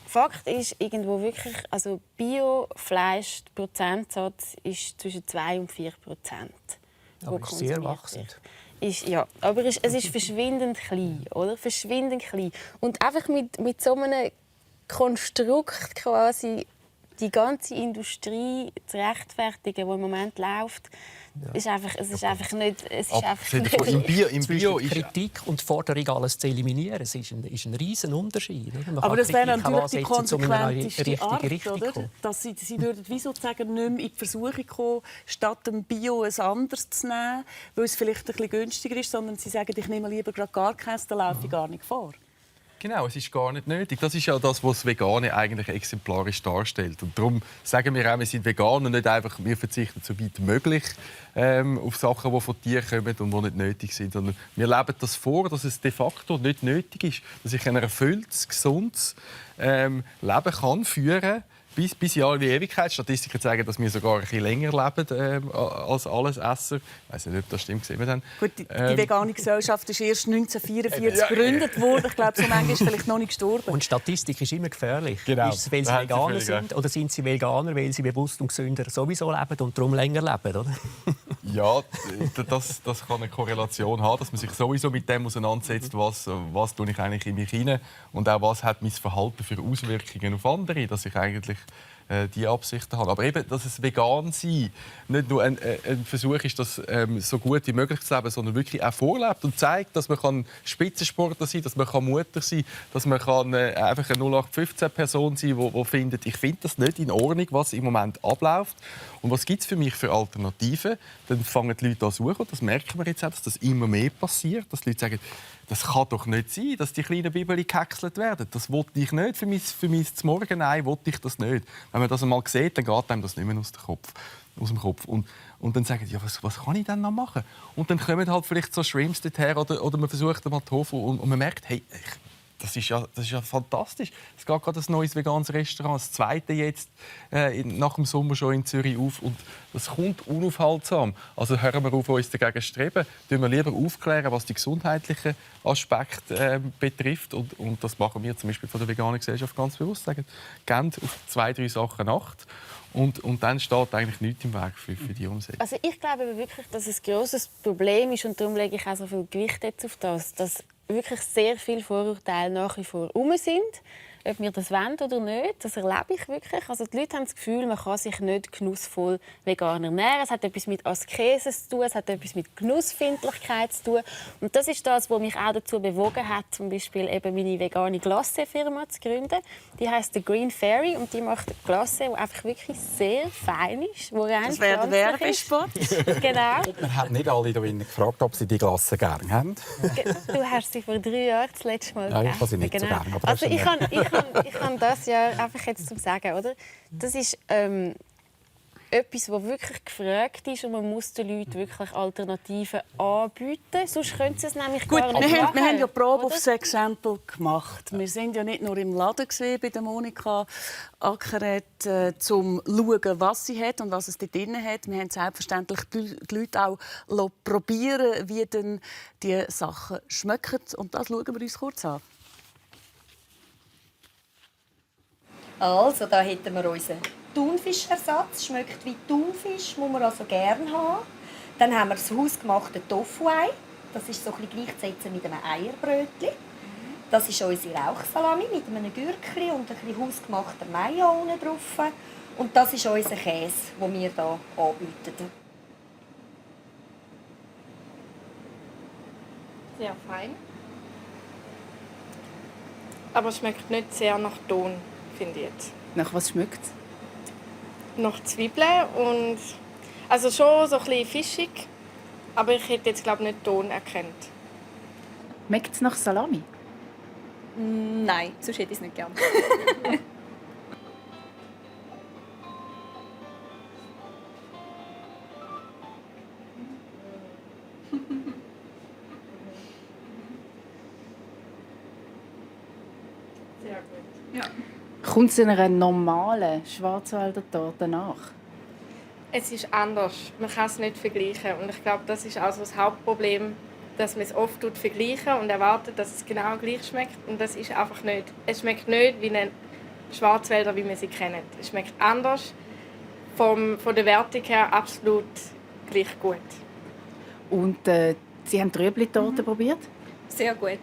Fakt ist irgendwo wirklich, also Biofleisch, der Prozentsatz ist zwischen 2 und 4%. Aber ist sehr wachsend. Ja, aber es ist verschwindend klein, oder? Verschwindend klein. Und einfach mit so einem Konstrukt quasi die ganze Industrie zu rechtfertigen, die im Moment läuft, ist einfach, es ist einfach nicht... Es ist einfach nicht Im Bio ist Kritik und die Forderung, alles zu eliminieren, es ist ein riesen Unterschied. Aber das wäre natürlich die konsequenteste richtige Art, Richtung oder? kommen. Dass sie würden wie sozusagen nicht mehr in die Versuchung kommen, statt dem Bio ein anderes zu nehmen, weil es vielleicht ein bisschen günstiger ist, sondern sie sagen, ich nehme lieber gerade gar keins, dann laufe ich gar nicht vor. Genau, es ist gar nicht nötig. Das ist ja das, was das Vegane eigentlich exemplarisch darstellt. Und darum sagen wir auch, wir sind vegan und nicht einfach, wir verzichten so weit möglich auf Sachen, die von Tieren kommen und die nicht nötig sind. Sondern wir leben das vor, dass es de facto nicht nötig ist, dass ich ein erfülltes, gesundes Leben kann führen bis in alle Ewigkeit. Statistiken zeigen, dass wir sogar ein bisschen länger leben als alles Esser. Ich weiss nicht, ob das stimmt. Sehen wir dann. Gut, die vegane Gesellschaft ist erst 1944 gegründet worden. Ich glaube, so manchmal ist vielleicht noch nicht gestorben. Und Statistik ist immer gefährlich. Genau. Ist es, weil sie Da haben Sie Veganer völlig recht. sind, oder sind sie Veganer, weil sie bewusst und gesünder sowieso leben und darum länger leben? Oder? Ja, das kann eine Korrelation haben, dass man sich sowieso mit dem auseinandersetzt, was tue ich eigentlich in mich hinein und auch was hat mein Verhalten für Auswirkungen auf andere, dass ich eigentlich die Absichten habe. Aber eben, dass es vegan sein nicht nur ein Versuch ist, das so gut wie möglich zu leben, sondern wirklich auch vorlebt und zeigt, dass man Spitzensportler sein kann, dass man Mutter sein kann, dass man einfach eine 0815-Person sein kann, die findet, ich finde das nicht in Ordnung, was im Moment abläuft. Und was gibt es für mich für Alternativen? Dann fangen die Leute an zu suchen. Und das merken wir jetzt auch, dass das immer mehr passiert. Dass die Leute sagen, das kann doch nicht sein, dass die kleinen Bibeli gehäckselt werden. Das will ich nicht für mein Zmorgen. Nein, will ich das nicht. Wenn man das einmal sieht, dann geht einem das nicht mehr aus dem Kopf. Und dann sagen die, ja, was kann ich denn noch machen? Und dann kommen halt vielleicht so Shrimps dorthin oder man versucht mal Tofu und man merkt, hey, das ist ja fantastisch. Es geht gerade ein neues veganes Restaurant, das zweite jetzt nach dem Sommer schon in Zürich auf. Und das kommt unaufhaltsam. Also hören wir auf, uns dagegen zu streben. Tun wir lieber aufklären, was die gesundheitlichen Aspekte betrifft. Und das machen wir zum Beispiel von der veganen Gesellschaft ganz bewusst. Sagen, gebt auf 2-3 Sachen Acht. Und dann steht eigentlich nichts im Weg für die Umsetzung. Also ich glaube wirklich, dass es ein grosses Problem ist, und darum lege ich auch so viel Gewicht jetzt auf das, dass wirklich sehr viele Vorurteile nach wie vor herum sind. Ob wir das wollen oder nicht, das erlebe ich wirklich. Also die Leute haben das Gefühl, man kann sich nicht genussvoll vegan ernähren. Es hat etwas mit Askese zu tun, es hat etwas mit Genussfindlichkeit zu tun. Und das ist das, was mich auch dazu bewogen hat, zum Beispiel eben meine vegane Glacé-Firma zu gründen. Die heisst The Green Fairy und die macht eine Glacé, die einfach wirklich sehr fein ist. Das wäre der Werbespot. Genau. Man hat nicht alle hier drinnen gefragt, ob sie die Glasse gerne haben. Du hast sie vor 3 Jahren das letzte Mal Ja, ich gegessen. habe sie nicht so gerne, aber das Also ist ich ich kann das ja einfach jetzt zum Sagen, oder? Das ist etwas, das wirklich gefragt ist und man muss den Leuten wirklich Alternativen anbieten. Sonst können sie es nämlich Gut, gar nicht machen. wir haben ja Probe oder? aufs Exempel gemacht. Wir sind ja nicht nur im Laden bei der Monika Ackeret, um zu schauen, was sie hat und was es dort drin hat. Wir haben selbstverständlich die Leute auch probieren, wie denn die Sachen schmecken. Und das schauen wir uns kurz an. Also, da hätten wir unseren Thunfischersatz. Schmeckt wie Thunfisch, muss man also gerne haben. Dann haben wir das hausgemachte Tofu-Ei. Das ist so ein bisschen gleichzusetzen mit einem Eierbrötchen. Das ist unsere Rauchsalami mit einem Gürkli und ein bisschen hausgemachter Mayo unten drauf. Und das ist unser Käse, den wir hier anbieten. Sehr fein. Aber es schmeckt nicht sehr nach Ton, finde ich jetzt. Nach was schmeckt es? Nach Zwiebeln und also schon so ein bisschen fischig, aber ich hätte jetzt glaube nicht Ton erkannt. Schmeckt es nach Salami? Nein, sonst hätte ich es nicht gern. Sehr gut. Ja. Kommt es in einer normalen Schwarzwälder Torte nach? Es ist anders. Man kann es nicht vergleichen. Und ich glaube, das ist also das Hauptproblem, dass man es oft vergleichen und erwartet, dass es genau gleich schmeckt. Und das ist einfach nicht. Es schmeckt nicht wie ein Schwarzwälder, wie wir sie kennen. Es schmeckt anders. Von der Wertung her absolut gleich gut. Und Sie haben die Rüebli-Torte probiert? Sehr gut.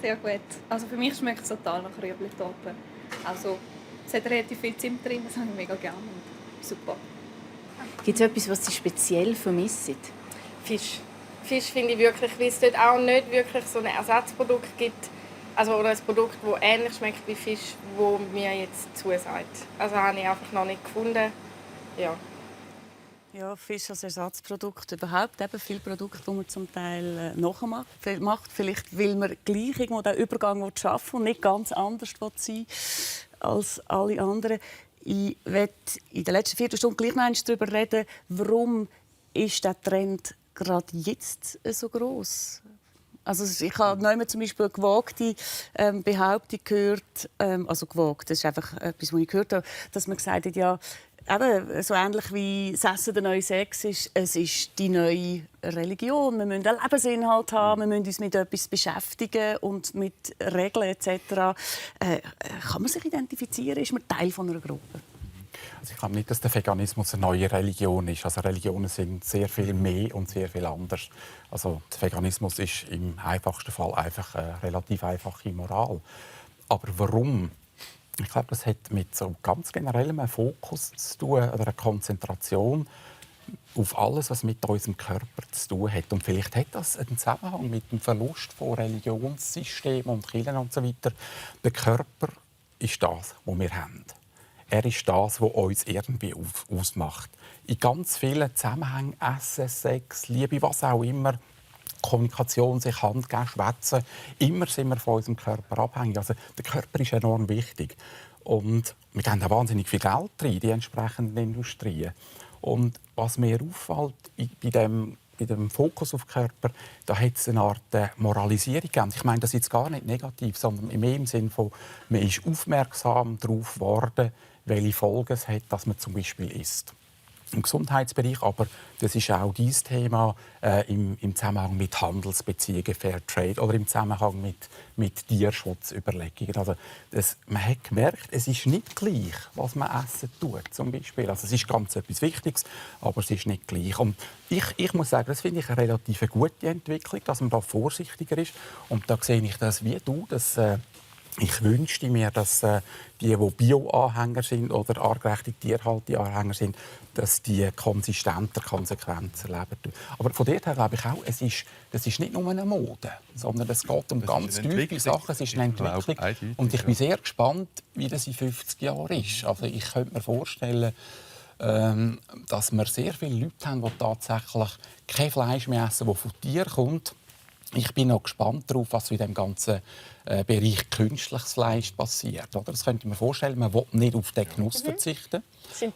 Sehr gut. Also für mich schmeckt es total nach Rüebli-Torte. Also, es hat relativ viel Zimt drin, das habe ich mega gerne. Super. Gibt es etwas, was Sie speziell vermissen? Fisch. Fisch finde ich wirklich, weil es dort auch nicht wirklich so ein Ersatzprodukt gibt. Also, oder ein Produkt, das ähnlich schmeckt wie Fisch, das mir jetzt zusagt. Also habe ich einfach noch nicht gefunden. Ja. Ja, Fisch als Ersatzprodukt überhaupt. Eben viele Produkte, die man zum Teil nachmacht. Vielleicht will man gleich irgendwo den Übergang schaffen und nicht ganz anders sein als alle anderen. Ich werde in der letzten Viertelstunde gleich noch darüber reden, warum ist der Trend gerade jetzt so gross? Also ich habe neulich zum Beispiel eine gewagte Behauptung gehört, also gewagt, das ist einfach etwas, was ich gehört habe, dass man gesagt hat, ja, eben, so ähnlich wie das Essen der neue Sex ist, es ist die neue Religion. Wir müssen einen Lebensinhalt haben, wir müssen uns mit etwas beschäftigen und mit Regeln etc. Kann man sich identifizieren? Ist man Teil von einer Gruppe? Also ich glaube nicht, dass der Veganismus eine neue Religion ist. Also Religionen sind sehr viel mehr und sehr viel anders. Also der Veganismus ist im einfachsten Fall einfach eine relativ einfache Moral. Aber warum? Ich glaube, das hat mit so ganz generellem Fokus zu tun, oder einer Konzentration auf alles, was mit unserem Körper zu tun hat. Und vielleicht hat das einen Zusammenhang mit dem Verlust von Religionssystemen und Kirchen und so weiter. Der Körper ist das, was wir haben. Er ist das, was uns irgendwie ausmacht. In ganz vielen Zusammenhängen, Essen, Sex, Liebe, was auch immer, Kommunikation, sich Hand geben, schwätzen. Immer sind wir von unserem Körper abhängig. Also der Körper ist enorm wichtig. Und wir geben da wahnsinnig viel Geld rein in die entsprechenden Industrien. Und was mir auffällt bei dem Fokus auf den Körper, da hat es eine Art Moralisierung gegeben. Ich meine das jetzt gar nicht negativ, sondern mehr im Sinne von, man ist aufmerksam darauf geworden, welche Folgen es hat, dass man zum Beispiel isst. Im Gesundheitsbereich, aber das ist auch dieses Thema im Zusammenhang mit Handelsbeziehungen, Fairtrade oder im Zusammenhang mit Tierschutzüberlegungen. Also man hat gemerkt, es ist nicht gleich, was man essen tut, zum Beispiel. Also es ist ganz etwas Wichtiges, aber es ist nicht gleich. Und ich muss sagen, das finde ich eine relativ gute Entwicklung, dass man da vorsichtiger ist. Und da sehe ich das wie du, dass ich wünschte mir, dass die Bio-Anhänger sind oder artgerechte Tierhaltung-Anhänger sind, dass die konsistenter, konsequenter leben. Aber von dort her glaube ich auch, das ist nicht nur eine Mode, sondern es geht um ganz tiefe Sachen. Es ist eine Entwicklung. Und ich bin sehr gespannt, wie das in 50 Jahren ist. Also ich könnte mir vorstellen, dass wir sehr viele Leute haben, die tatsächlich kein Fleisch mehr essen, das von Tieren kommt, Ich bin noch gespannt darauf, was in dem ganzen Bereich künstliches Fleisch passiert. Oder? Das könnte ich mir vorstellen, man will nicht auf den Genuss verzichten.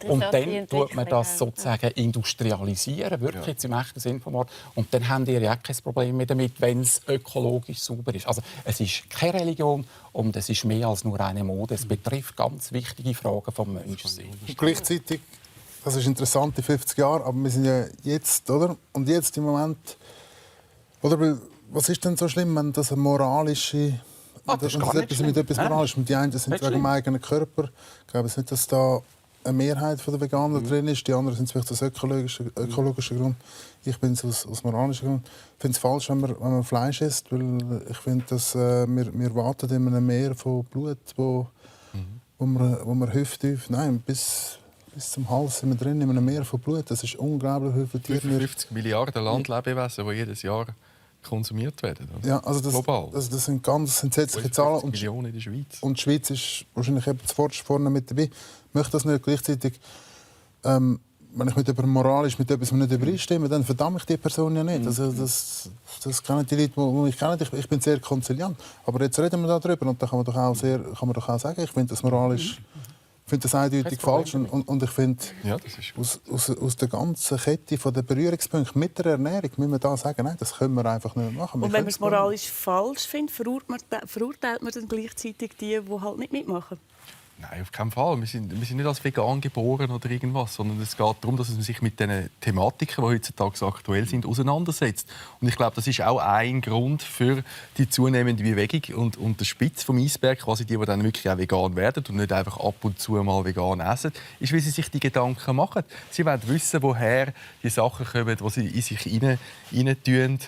Und dann tut man das sozusagen industrialisieren, wirklich jetzt im echten Sinn vom Wort. Und dann haben die ja kein Problem mehr damit, wenn es ökologisch sauber ist. Also es ist keine Religion und es ist mehr als nur eine Mode. Es betrifft ganz wichtige Fragen vom Menschsein. Und gleichzeitig, das ist interessant, in 50 Jahren, aber wir sind ja jetzt, oder? Und jetzt im Moment, oder? Weil, was ist denn so schlimm, wenn das eine moralische... das ist gar nicht schlimm. Mit etwas Moralischem. Die einen sind wegen dem eigenen Körper. Ich glaube nicht, dass da eine Mehrheit der Veganer drin ist. Die anderen sind vielleicht aus ökologischen Grund. Ich bin es aus moralischen Grund. Ich finde es falsch, wenn man Fleisch isst, weil ich finde, dass wir warten in einem Meer von Blut, wo wir hüfttief, nein, bis zum Hals sind wir drin in einem Meer von Blut. Das ist unglaublich, wie viele Tiere 55 Milliarden Landlebewesen, die jedes Jahr konsumiert werden. Oder? Ja, also global. Das sind ganz entsetzliche Zahlen. Und Millionen in der Schweiz. Und die Schweiz ist wahrscheinlich eben zuvorderst vorne mit dabei. Ich möchte das nicht gleichzeitig. Wenn ich mit jemandem moralisch mit etwas nicht übereinstimme, dann verdamme ich die Person ja nicht. Also das kennen die Leute, die ich kenne. Ich bin sehr konziliant. Aber jetzt reden wir darüber und da kann man doch auch sagen, ich finde das moralisch. Ich finde das eindeutig falsch und ich finde, ja, das ist aus der ganzen Kette der Berührungspunkte mit der Ernährung müssen wir da sagen, nein, das können wir einfach nicht machen. Und wenn man es moralisch falsch findet, verurteilt man dann gleichzeitig die halt nicht mitmachen? Nein, auf keinen Fall. Wir sind nicht als vegan geboren oder irgendwas, sondern es geht darum, dass man sich mit den Thematiken, die heutzutage aktuell sind, auseinandersetzt. Und ich glaube, das ist auch ein Grund für die zunehmende Bewegung und der Spitz vom Eisberg, quasi die dann wirklich auch vegan werden und nicht einfach ab und zu mal vegan essen, ist, wie sie sich die Gedanken machen. Sie wollen wissen, woher die Sachen kommen, die sie in sich hinein tun,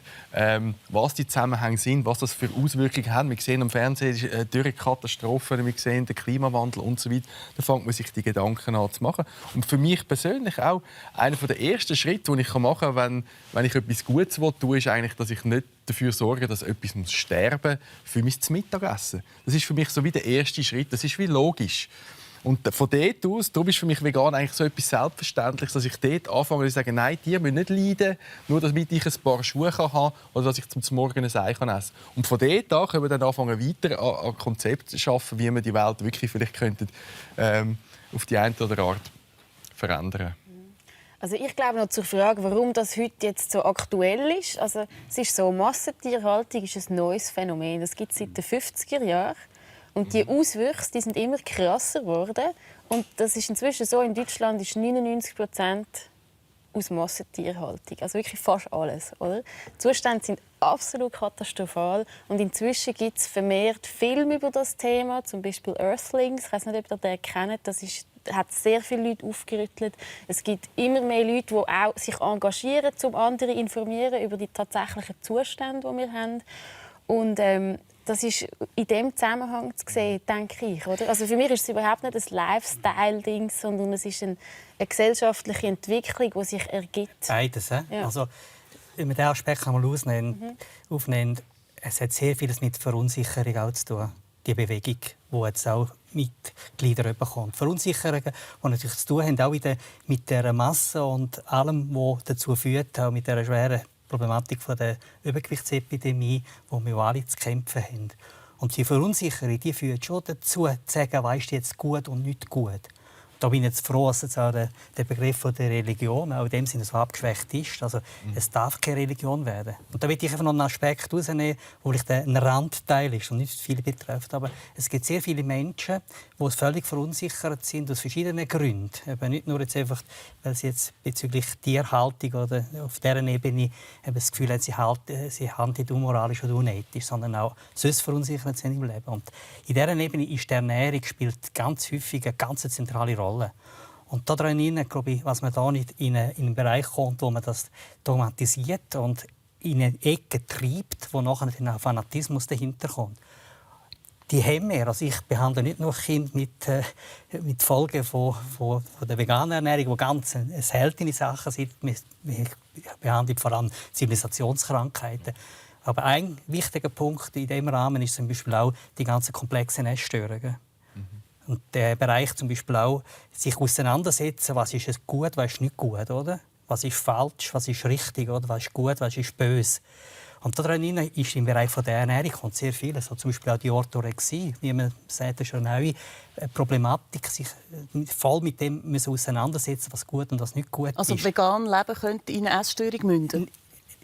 was die Zusammenhänge sind, was das für Auswirkungen haben. Wir sehen am Fernsehen Dürrekatastrophen, wir sehen den Klimawandel und so weiter. Da fängt man sich die Gedanken an zu machen. Und für mich persönlich auch einer der ersten Schritte, die ich machen kann, wenn ich etwas Gutes tun will, ist eigentlich, dass ich nicht dafür sorge, dass etwas sterben muss für mein Mittagessen. Das ist für mich so wie der erste Schritt. Das ist wie logisch. Und von dort aus, darum ist für mich vegan eigentlich so etwas Selbstverständliches, dass ich dort anfange zu sagen, nein, die müssen nicht leiden, nur damit ich ein paar Schuhe haben kann oder dass ich zum Morgen ein Ei essen kann. Und von dort an können wir dann anfangen, weiter an Konzepten zu schaffen, wie wir die Welt wirklich vielleicht könnten, auf die eine oder andere Art verändern. Also ich glaube noch zur Frage, warum das heute jetzt so aktuell ist. Also es ist so, Massentierhaltung ist ein neues Phänomen. Das gibt es seit den 50er Jahren. Und die Auswüchse, die sind immer krasser geworden. Und das ist inzwischen so, in Deutschland ist 99% aus Massentierhaltung. Also wirklich fast alles. Oder? Die Zustände sind absolut katastrophal. Und inzwischen gibt es vermehrt Filme über das Thema, zum Beispiel Earthlings. Ich weiß nicht, ob ihr den kennt. Das hat sehr viele Leute aufgerüttelt. Es gibt immer mehr Leute, die auch sich engagieren, um andere zu informieren über die tatsächlichen Zustände, die wir haben. Und das ist in dem Zusammenhang zu sehen, denke ich. Oder? Also für mich ist es überhaupt nicht ein Lifestyle-Ding, sondern es ist eine gesellschaftliche Entwicklung, die sich ergibt. Beides. Ja. Also, wenn man diesen Aspekt einmal aufnimmt, es hat sehr vieles mit Verunsicherung auch zu tun. Die Bewegung, die jetzt auch Mitglieder bekommt. Verunsicherungen, die natürlich zu tun haben, auch mit der Masse und allem, was dazu führt, auch mit der schweren Problematik der Übergewichtsepidemie, die wir alle zu kämpfen haben. Und die Verunsicherung die führt schon dazu, zu sagen, was ist jetzt gut und nicht gut. Da bin ich jetzt froh, dass jetzt auch der Begriff der Religion auch in dem Sinne so abgeschwächt ist. Also, es darf keine Religion werden. Und da will ich einfach noch einen Aspekt herausnehmen, der vielleicht ein Randteil ist und nicht viele betrifft. Aber es gibt sehr viele Menschen, die völlig verunsichert sind aus verschiedenen Gründen. Eben nicht nur jetzt einfach, weil sie jetzt bezüglich Tierhaltung oder auf dieser Ebene das Gefühl haben, sie handeln unmoralisch oder unethisch, sondern auch sonst verunsichert sind im Leben. Und in dieser Ebene ist die Ernährung spielt ganz häufig eine ganz zentrale Rolle. Und daran, glaube ich, was man da nicht in einen Bereich kommt, wo man das dogmatisiert und in eine Ecke treibt, wo nachher ein Fanatismus dahinter kommt. Die haben wir. Also ich behandle nicht nur Kinder mit Folgen von der veganen Ernährung, die ganz eine seltene Sachen sind. Wir behandeln vor allem Zivilisationskrankheiten. Aber ein wichtiger Punkt in diesem Rahmen ist zum Beispiel auch die ganzen komplexen Essstörungen. Und der Bereich zum Beispiel auch, sich auseinandersetzen, was ist gut, was ist nicht gut, oder? Was ist falsch, was ist richtig, oder? Was ist gut, was ist böse. Und daran ist im Bereich der Ernährung kommt sehr viel, also zum Beispiel auch die Orthorexie, wie man sagt, ist eine neue Problematik, sich voll mit dem müssen auseinandersetzen, was gut und was nicht gut ist. Also vegan leben könnte in eine Essstörung münden?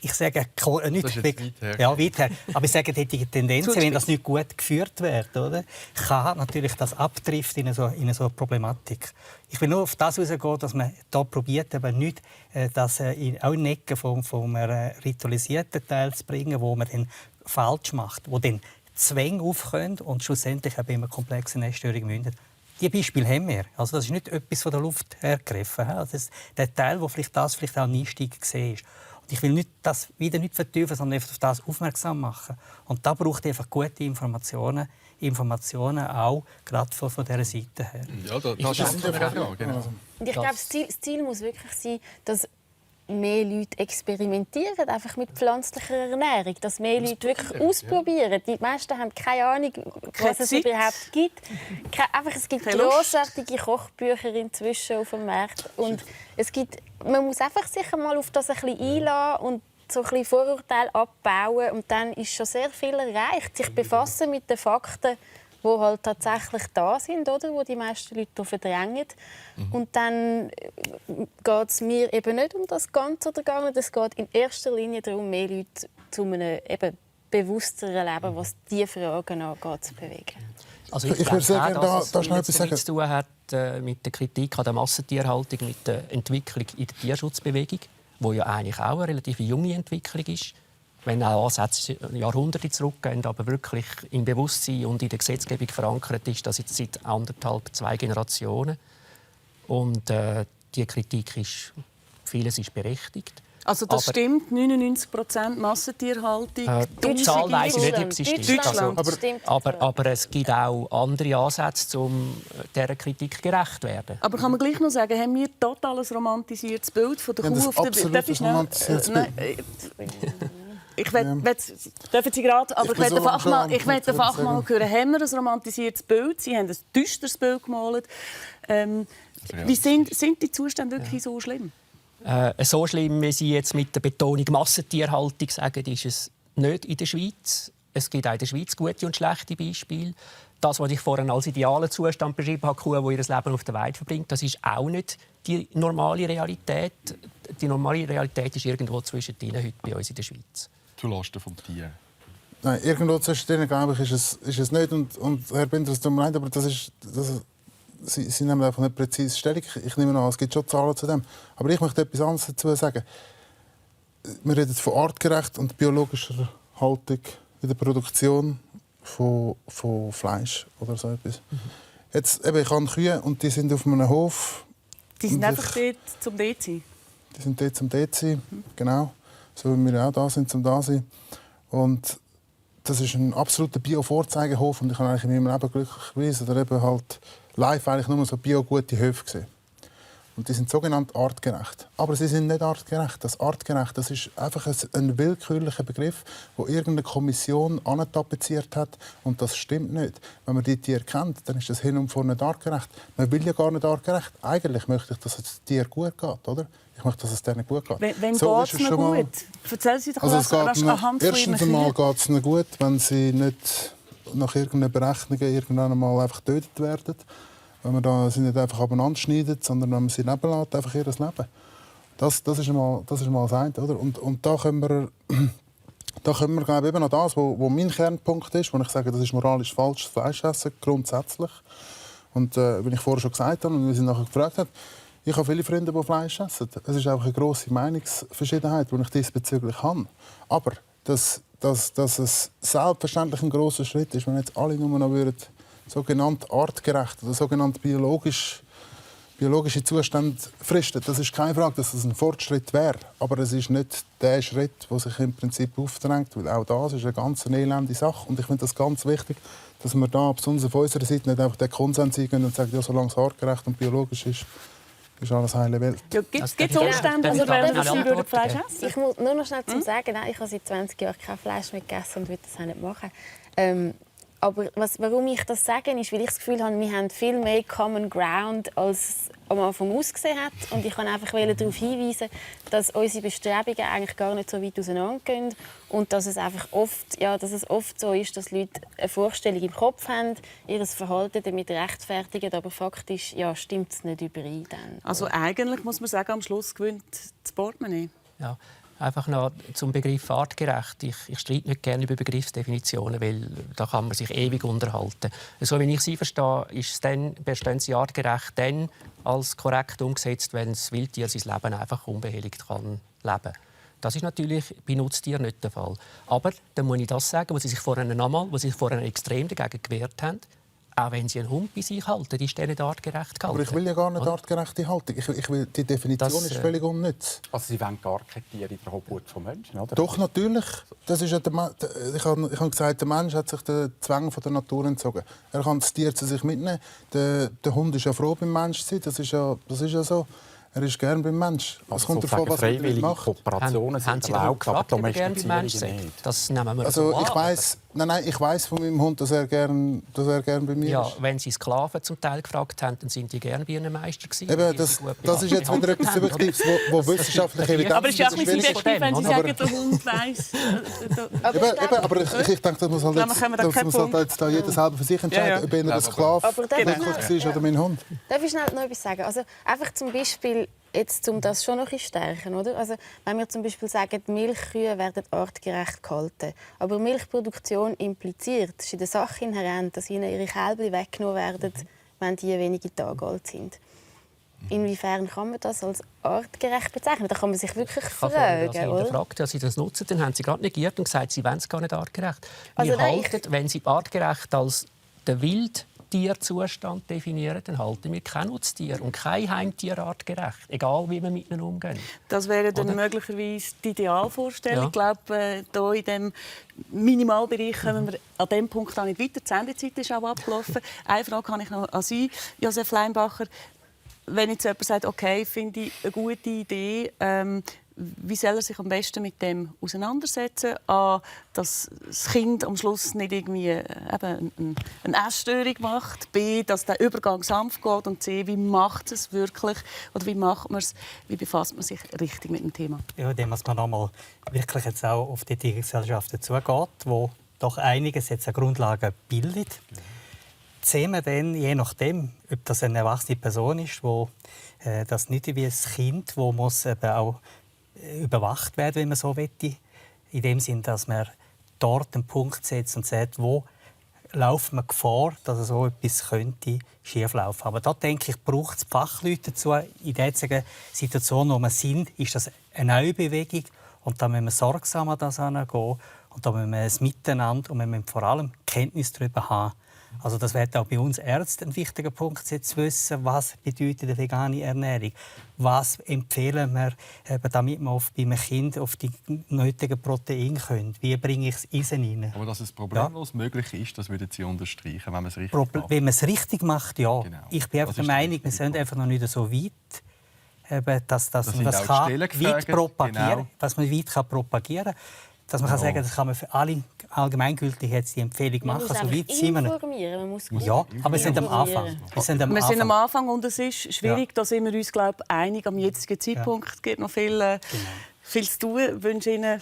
Ich sage nicht das ist jetzt weit her. ja, weit her. Aber ich sage, die Tendenzen, wenn das nicht gut geführt wird, oder, kann natürlich das abdriften in so eine Problematik. Ich will nur auf das hinausgehen, dass man hier probiert, aber nicht das auch in Ecken vom ritualisierten Teil zu bringen, wo man dann falsch macht, wo dann Zwänge aufkommen und schlussendlich eben immer komplexe Essstörungen münden. Die Beispiele haben wir. Also das ist nicht etwas von der Luft hergegriffen. Also der Teil, wo vielleicht auch ein Einstieg gesehen ist. Ich will das wieder nicht vertiefen, sondern auf das aufmerksam machen. Und da braucht einfach gute Informationen auch gerade von dieser Seite her. Ja, das ist genau. Und ich glaube, das Ziel muss wirklich sein, dass mehr Leute experimentieren einfach mit pflanzlicher Ernährung, dass mehr Leute wirklich ausprobieren. Die meisten haben keine Ahnung, was es überhaupt gibt. Es gibt grossartige Kochbücher inzwischen auf dem Markt und man muss einfach sich mal auf das ein bisschen einlassen und so ein bisschen Vorurteile abbauen und dann ist schon sehr viel erreicht. Sich befassen mit den Fakten, die halt tatsächlich da sind, oder? Wo die meisten Leute verdrängen. Und dann geht es mir eben nicht um das Ganze oder gar nicht. Es geht in erster Linie darum, mehr Leute zu einem eben bewussteren Leben, was diese Fragen angeht, zu bewegen. Also ich würde sehr gerne da schnell etwas sagen. Zu tun hat mit der Kritik an der Massentierhaltung, mit der Entwicklung in der Tierschutzbewegung, die ja eigentlich auch eine relativ junge Entwicklung ist. Wenn auch Ansätze Jahrhunderte zurückgehen, aber wirklich im Bewusstsein und in der Gesetzgebung verankert ist, das jetzt seit 2 Generationen. Und die Kritik ist, vieles ist berechtigt. Also das aber, stimmt, 99% Massentierhaltung. Die Zahl weiss ich nicht, ob sie stimmt. Deutschland. Aber es gibt auch andere Ansätze, um dieser Kritik gerecht zu werden. Aber kann man gleich noch sagen, haben wir total ein romantisiertes Bild von der Kuh auf der Bild? Ich dürfen Sie gerade, aber ich möchte den Fachmann hören. Haben wir ein romantisiertes Bild? Sie haben ein düsteres Bild gemalt. Wie sind die Zustände wirklich so schlimm? So schlimm, wie Sie jetzt mit der Betonung Massentierhaltung sagen, ist es nicht in der Schweiz. Es gibt auch in der Schweiz gute und schlechte Beispiele. Das, was ich vorhin als idealen Zustand beschrieben habe, Kuh, die ihr Leben auf der Weide verbringt, das ist auch nicht die normale Realität. Die normale Realität ist irgendwo zwischendrin heute bei uns in der Schweiz. Zulasten vom Tier. Nein, irgendwo zwischendrin, glaube ich, ist es nicht. Und Herr Binder, es tut mir leid, aber Sie nehmen einfach nicht präzise Stellung. Ich nehme an, es gibt schon Zahlen zu dem. Aber ich möchte etwas anderes dazu sagen. Wir reden von artgerecht und biologischer Haltung in der Produktion von Fleisch oder so etwas. Jetzt, ich habe Kühe und die sind auf einem Hof. Die sind einfach dort zum dort sein? Die sind dort zum dort sein, genau. So wie wir auch da sind, zum da sein. Und das ist ein absoluter Bio-Vorzeigehof und ich habe eigentlich in meinem Leben glücklicherweise oder eben halt live eigentlich nur so bio-gute Höfe gesehen. Und die sind sogenannt artgerecht. Aber sie sind nicht artgerecht. Das artgerecht, das ist einfach ein willkürlicher Begriff, wo irgendeine Kommission antapeziert hat. Und das stimmt nicht. Wenn man die Tiere kennt, dann ist das hin und vor nicht artgerecht. Man will ja gar nicht artgerecht. Eigentlich möchte ich, dass es den Tieren gut geht, oder? Ich möchte, dass es denen gut geht. Wenn so geht es ihnen gut? Erzählen Sie doch anhand von erstens einmal geht es ihnen gut, wenn sie nicht nach irgendeinen Berechnungen irgendwann einmal einfach getötet werden. Wenn man da sie nicht einfach abeinander schneidet, sondern wenn man sie leben lässt, einfach ihr Leben. Das ist einmal das eine, oder? Und da können wir glaube ich, eben noch das, wo mein Kernpunkt ist, wo ich sage, das ist moralisch falsch, Fleisch essen, grundsätzlich. Und wie ich vorher schon gesagt habe und wie Sie nachher gefragt haben, ich habe viele Freunde, die Fleisch essen. Es ist einfach eine grosse Meinungsverschiedenheit, die ich diesbezüglich habe. Aber dass es selbstverständlich ein grosser Schritt ist, wenn jetzt alle nur noch sogenannt artgerecht oder sogenannt biologische Zustände fristen. Das ist keine Frage, dass das ein Fortschritt wäre. Aber es ist nicht der Schritt, der sich im Prinzip aufdrängt. Weil auch das ist eine ganz elende Sache. Und ich finde das ganz wichtig, dass wir da besonders auf unserer Seite nicht einfach den Konsens eingehen und sagen, ja, solange es artgerecht und biologisch ist alles heile Welt. Ja, gibt es Umstände, wo Sie Fleisch essen? Ich muss nur noch schnell sagen, nein, ich habe seit 20 Jahren kein Fleisch mehr gegessen und würde das auch nicht machen. Aber warum ich das sage, ist, weil ich das Gefühl habe, wir haben viel mehr Common Ground, als am Anfang ausgesehen hat. Und ich wollte einfach darauf hinweisen, dass unsere Bestrebungen eigentlich gar nicht so weit auseinandergehen und dass es einfach oft so ist, dass Leute eine Vorstellung im Kopf haben, ihr Verhalten damit rechtfertigen, aber faktisch stimmt es nicht überein. Also eigentlich muss man sagen, am Schluss gewinnt das Portemonnaie. Ja. Einfach noch zum Begriff artgerecht. Ich streite nicht gerne über Begriffsdefinitionen, weil da kann man sich ewig unterhalten. So wie ich sie verstehe, bestehen sie artgerecht dann als korrekt umgesetzt, wenn das Wildtier sein Leben einfach unbehelligt kann leben. Das ist natürlich bei Nutztieren nicht der Fall. Aber dann muss ich das sagen, wo sie sich vorhin extrem dagegen gewehrt haben. Auch wenn sie einen Hund bei sich halten, ist der nicht artgerecht gehalten. Aber ich will ja gar nicht artgerechte Haltung. Ich will, die Definition ist völlig unnütz. Also Sie wollen gar keine Tiere in der Obhut von Menschen, oder? Doch, natürlich. Das ist ja ich habe gesagt, der Mensch hat sich den Zwängen der Natur entzogen. Er kann das Tier zu sich mitnehmen. Der Hund ist ja froh beim Menschsein. Das ist ja so. Er ist gern beim Mensch. Also es kommt davon, was man damit macht. Kooperationen haben Sie erlaubt, gefragt, aber ob er gerne beim Mensch nicht. Das nehmen wir Also so ich weiss von meinem Hund, dass er gern bei mir ist. Wenn Sie Sklaven zum Teil gefragt haben, dann sind die gerne Bienenmeister gewesen. Eben, das ist jetzt wieder etwas Subjektives, wo wissenschaftliche Evidenz... Aber es ist ja auch ein bisschen subjektiv, wenn Sie sagen, der Hund weiss. Aber ich denke, das muss halt jetzt jeder selber für sich entscheiden, ob er der Sklave wirklich war oder mein Hund. Darf ich schnell noch etwas sagen? Also einfach zum Beispiel, jetzt, um das schon noch ein bisschen stärken, oder? Also, wenn wir zum Beispiel sagen, Milchkühe werden artgerecht gehalten, aber Milchproduktion impliziert, es ist in der Sache inhärent, dass ihnen ihre Kälber weggenommen werden, wenn die wenige Tage alt sind. Inwiefern kann man das als artgerecht bezeichnen? Da kann man sich wirklich fragen, oder? Fragt, als Sie das nutzen, dann haben Sie gerade negiert und gesagt, Sie wollen es gar nicht artgerecht. Also wenn Sie artgerecht als der Wildtierzustand definieren, dann halten wir kein Nutztier und kein Heimtier artgerecht, egal wie wir mit ihnen umgehen. Das wäre dann möglicherweise die Idealvorstellung. Ich glaube, hier in diesem Minimalbereich kommen wir an diesem Punkt auch nicht weiter. Die Sendezeit ist auch abgelaufen. Eine Frage habe ich noch an Sie, Josef Leinbacher. Wenn jetzt jemand sagt, okay, finde ich eine gute Idee, wie soll er sich am besten mit dem auseinandersetzen? A, dass das Kind am Schluss nicht irgendwie eine Essstörung macht. B, dass der Übergang sanft geht. Und C, wie macht es wirklich? Oder wie macht man es? Wie befasst man sich richtig mit dem Thema? Ja, indem man nochmal wirklich jetzt auch auf die Tiergesellschaften zugeht, wo doch einiges jetzt eine Grundlage bildet. Sehen wir dann, je nachdem, ob das eine erwachsene Person ist, wo das nicht wie ein Kind, wo muss eben auch überwacht werden, wenn man so möchte. In dem Sinn, dass man dort einen Punkt setzt und sagt, wo laufen wir Gefahr, dass so etwas könnte schieflaufen. Aber da denke ich, braucht es Fachleute dazu. In der jetzigen Situation, wo wir sind, ist das eine neue Bewegung. Und da müssen wir sorgsam an das herangehen. Und da müssen wir ein Miteinander und wir müssen vor allem Kenntnis darüber haben. Also das wäre auch bei uns Ärzten ein wichtiger Punkt, zu wissen, was bedeutet eine vegane Ernährung. Was empfehlen wir, damit wir bei einem Kind auf die nötigen Proteine können. Wie bringe ich es Eisen rein? Aber dass es problemlos möglich ist, das würden Sie unterstreichen, wenn man es richtig macht. Wenn man es richtig macht, ja. Genau. Ich bin einfach der Meinung, wir sind einfach noch nicht so weit, dass man das weit propagieren kann. Dass man weit propagieren kann. Dass man kann sagen, das kann man für alle allgemeingültig jetzt die Empfehlung machen. Man muss so informieren. Ja, aber wir sind am Anfang. Wir sind am Anfang und es ist schwierig. Ja. Da sind wir uns, glaube ich, einig am jetzigen Zeitpunkt. Es gibt noch viel zu tun. Ich wünsche Ihnen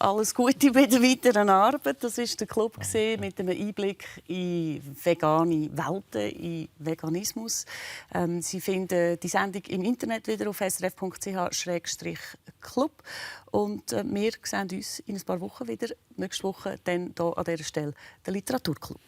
alles Gute bei der weiteren Arbeit. Das war der Club mit einem Einblick in vegane Welten, in Veganismus. Sie finden die Sendung im Internet wieder auf srf.ch/club. Und wir sehen uns in ein paar Wochen wieder. Nächste Woche dann hier an dieser Stelle der Literaturclub.